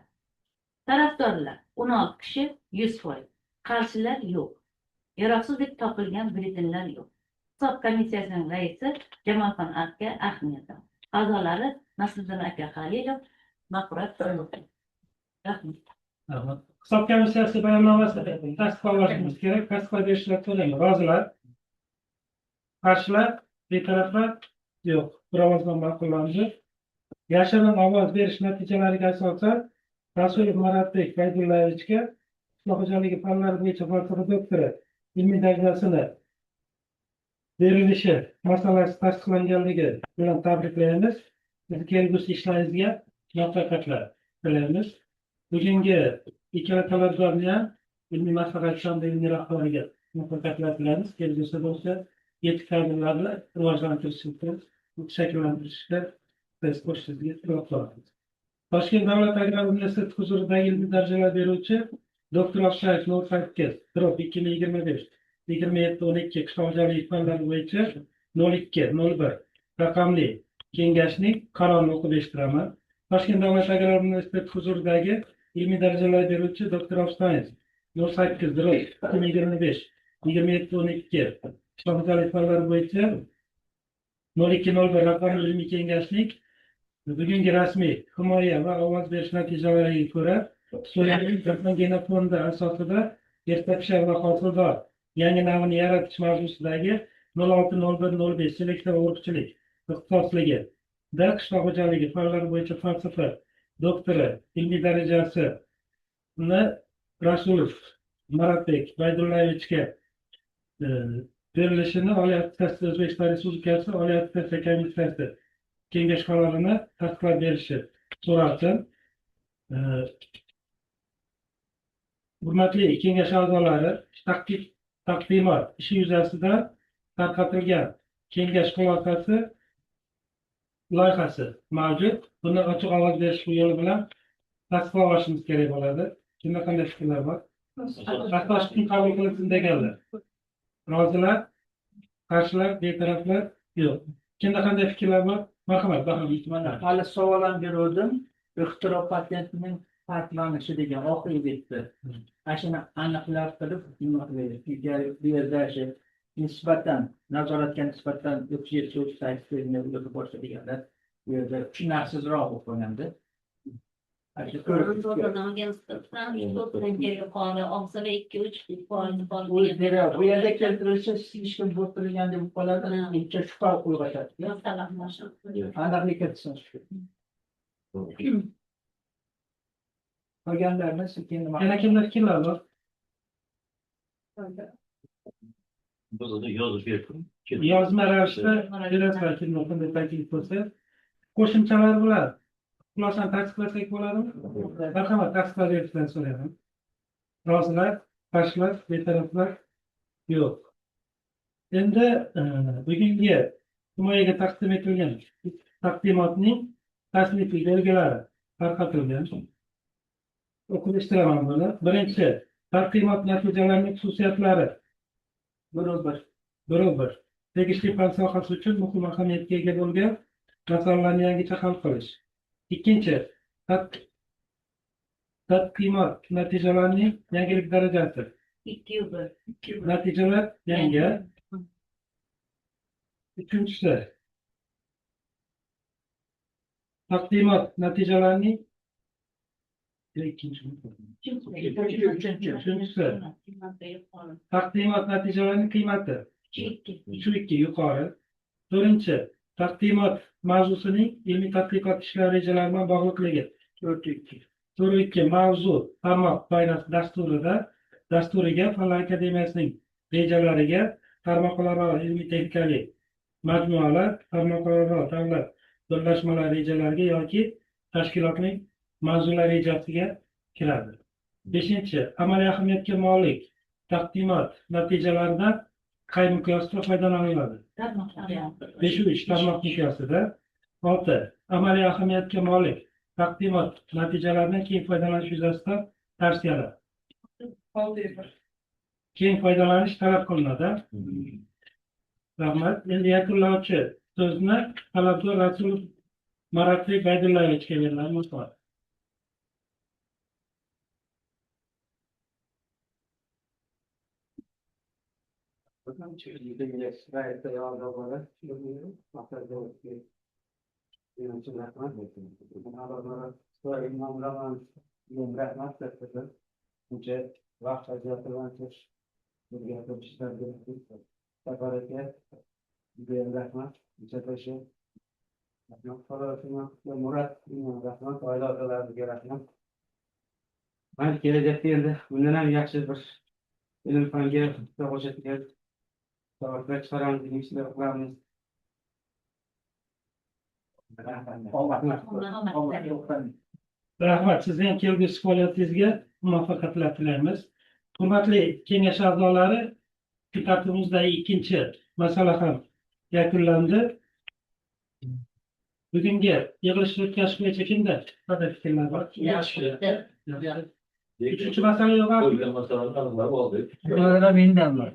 Tarafdorlar 16 kishi, 100%. Qarshilar yo'q. Yaroqsiz deb topilgan byulletenlar yo'q. Hisob komissiyasining raisi Jamolxon aka Ahmedov. A'zolari Nasriddin aka Halilov, Maqburat. Rahmat. Rahmat. Hisob komissiyasi bayonnomasini tasdiqlab olishimiz kerak. Tasdiqlab berishlar so'rayman. Rozilar? Qarshilar? Betaraflar? Yo'q. Bir ovozdan ma'qullandi. Yashirin ovoz berish natijalariga asosan Rasulov Maratbek Baydullayevichga qishloq xo'jaligi fanlari bo'yicha falsafa doktori ilmiy darajasini berilishi masalasi tasdiqlanganligi bilan tabriklaymiz. Sizni kelgusi ishlaringizga muvaffaqiyatlar tilaymiz. Bugungi ikkala talabgorni ham ilmiy maslahatchi hamda ilmiy rahbariga muvaffaqiyatlar tilaymiz. Kelgusida bo'lsa yetuk kadrlarni rivojlantirishda, shakllantirishda biz qo'shishingizga tilak qolamiz. Toshkent davlat agrar universiteti huzuridagi ilmiy darajalar beruvchi doktor of science 08/2025 27/12 qishloq xo'jaligi fanlari bo'yicha 0201 raqamli kengashning qarorini o'qib eshittiraman. Toshkent davlat agrar universiteti huzuridagi ilmiy darajalar beruvchi doktor of science 08/2025 27/12 qishloq xo'jaligi fanlari bo'yicha 0201 raqamli ilmiy kengashning bugungi rasmiy himoya va ovoz berish natijalariga ko'ra soyaning jahon genofondi asosida erta pishar va hosildor yangi navini yaratish mavzusidagi 060105 seleksiya va urug'chilik ixtisosligida qishloq xo'jaligi fanlari bo'yicha falsafa doktori ilmiy darajasini Rasulov Maratbek Baydullayevichga berilishini Oliy attestatsiya O'zbekiston Respublikasi Oliy attestatsiya komissiyasi kengash qarorini tasdiqlab berishi so'ralsin. Hurmatli kengash a'zolari, taqdimot ishi yuzasidan tarqatilgan kengash xulosasi loyihasi mavjud. Buni ochiq ovoz berish yo'li bilan tasdiqlab olishimiz kerak bo'ladi. Kimda qanday fikrlar bor? Tasdiqlash uchun qabul qilinsin deganlar. Rozilar, qarshilar, betaraflar yo'q. Kimda qanday fikrlar bor? Marhamat, Bahrom Yusufov. Hali savol ham beruvdim. Ixtiro patentining farqlanishi degan oxirgi betda. Ana shuni aniqlab turib nima qilaylik? Bu yerda shu nisbatan nazoratga nisbatan 37 38 boshqa deganlar bu yerda tushunarsizroq bo'lib qolganda. To'rtdan yuqori, og'zida 2-3% yuqori. Bu yerda keltirilishi слишком bo'rttirilgan deb qoladi, uncha shubha uyg'otadi. Aniqlik kiritsin shu. Qolganlarini sekin nima Yana kimlar fikrlar bor? Biz yozib berdim. Yozma ravishda berasizlar, kimlar qanday taklif bo'lsa. Qo'shimchalar bilan xulosani tasdiqlasak bo'ladimi? Marhamat, tasdiqlab berishlarini so'rayman. Rozilar, qarshilar, betaraflar yo'q. Endi bugungi himoyaga taqdim etilgan taqdimotning tasnifiy belgilari tarqatilgan. O'qib eshittiraman buni. Birinchi, taqdimot natijalarining xususiyatlari. Bir. Bir. Tegishli fan sohasi uchun muhim ahamiyatga ega bo'lgan masalalarni yangicha hal qilish. Ikkinchi, tadqiqot natijalarining yangilik darajasi. 2-1. Natijalar yangi. Uchinchisi, taqdimot natijalarining uchinchisi, taqdimot natijalarining qiymati 3-2 yuqori. To'rtinchi, taqdimot mavzusining ilmiy tadqiqot ishlari rejalari bilan bog'liqligi. 4-2. 4-2 mavzu tarmoq doirasi dasturiga, Fanlar akademiyasining rejalariga, tarmoqlararo ilmiy texnikali majmualar, tarmoqlararo davlat birlashmalari rejalariga yoki tashkilotning mavzular rejasiga kiradi. 5. Amaliy ahamiyatga molik taqdimot natijalaridan qay miqyosda foydalaniladi? 5-3 tarmoq miqyosida. 6. Amaliy ahamiyatga molik taqdimot natijalaridan keng foydalanish yuzasidan tavsiyalar. 6-1. Keng foydalanish talab qilinadi. Rahmat. Endi yakunlovchi so'zni Talabgor Rasulov Maratbek Baydullayevichga beriladi. Marhamat. Buncha vaqt ajratilgan birga ko'rishlarga Safar aka, judayam rahmat. Murat, rahmat, oila a'zolariga rahmat. Mayli, kelajakda endi bundan ham yaxshi bir ilm fanga hissa qo'shadigan soatlar chiqaramiz, ilmiy ishlar qilamiz. Rahmat. Sizni ham kelgusi faoliyatingizga muvaffaqiyatlar tilaymiz. Hurmatli kengash a'zolari, kun tartibimizdagi ikkinchi masala ham yakunlandi. Bugungi yig'ilishni o'tkazish bo'yicha kimda qanday fikrlar bor? Yaxshi. Uchinchi masala yo'q. Qo'ygan masalani aniqlab oldik. Mendan bor.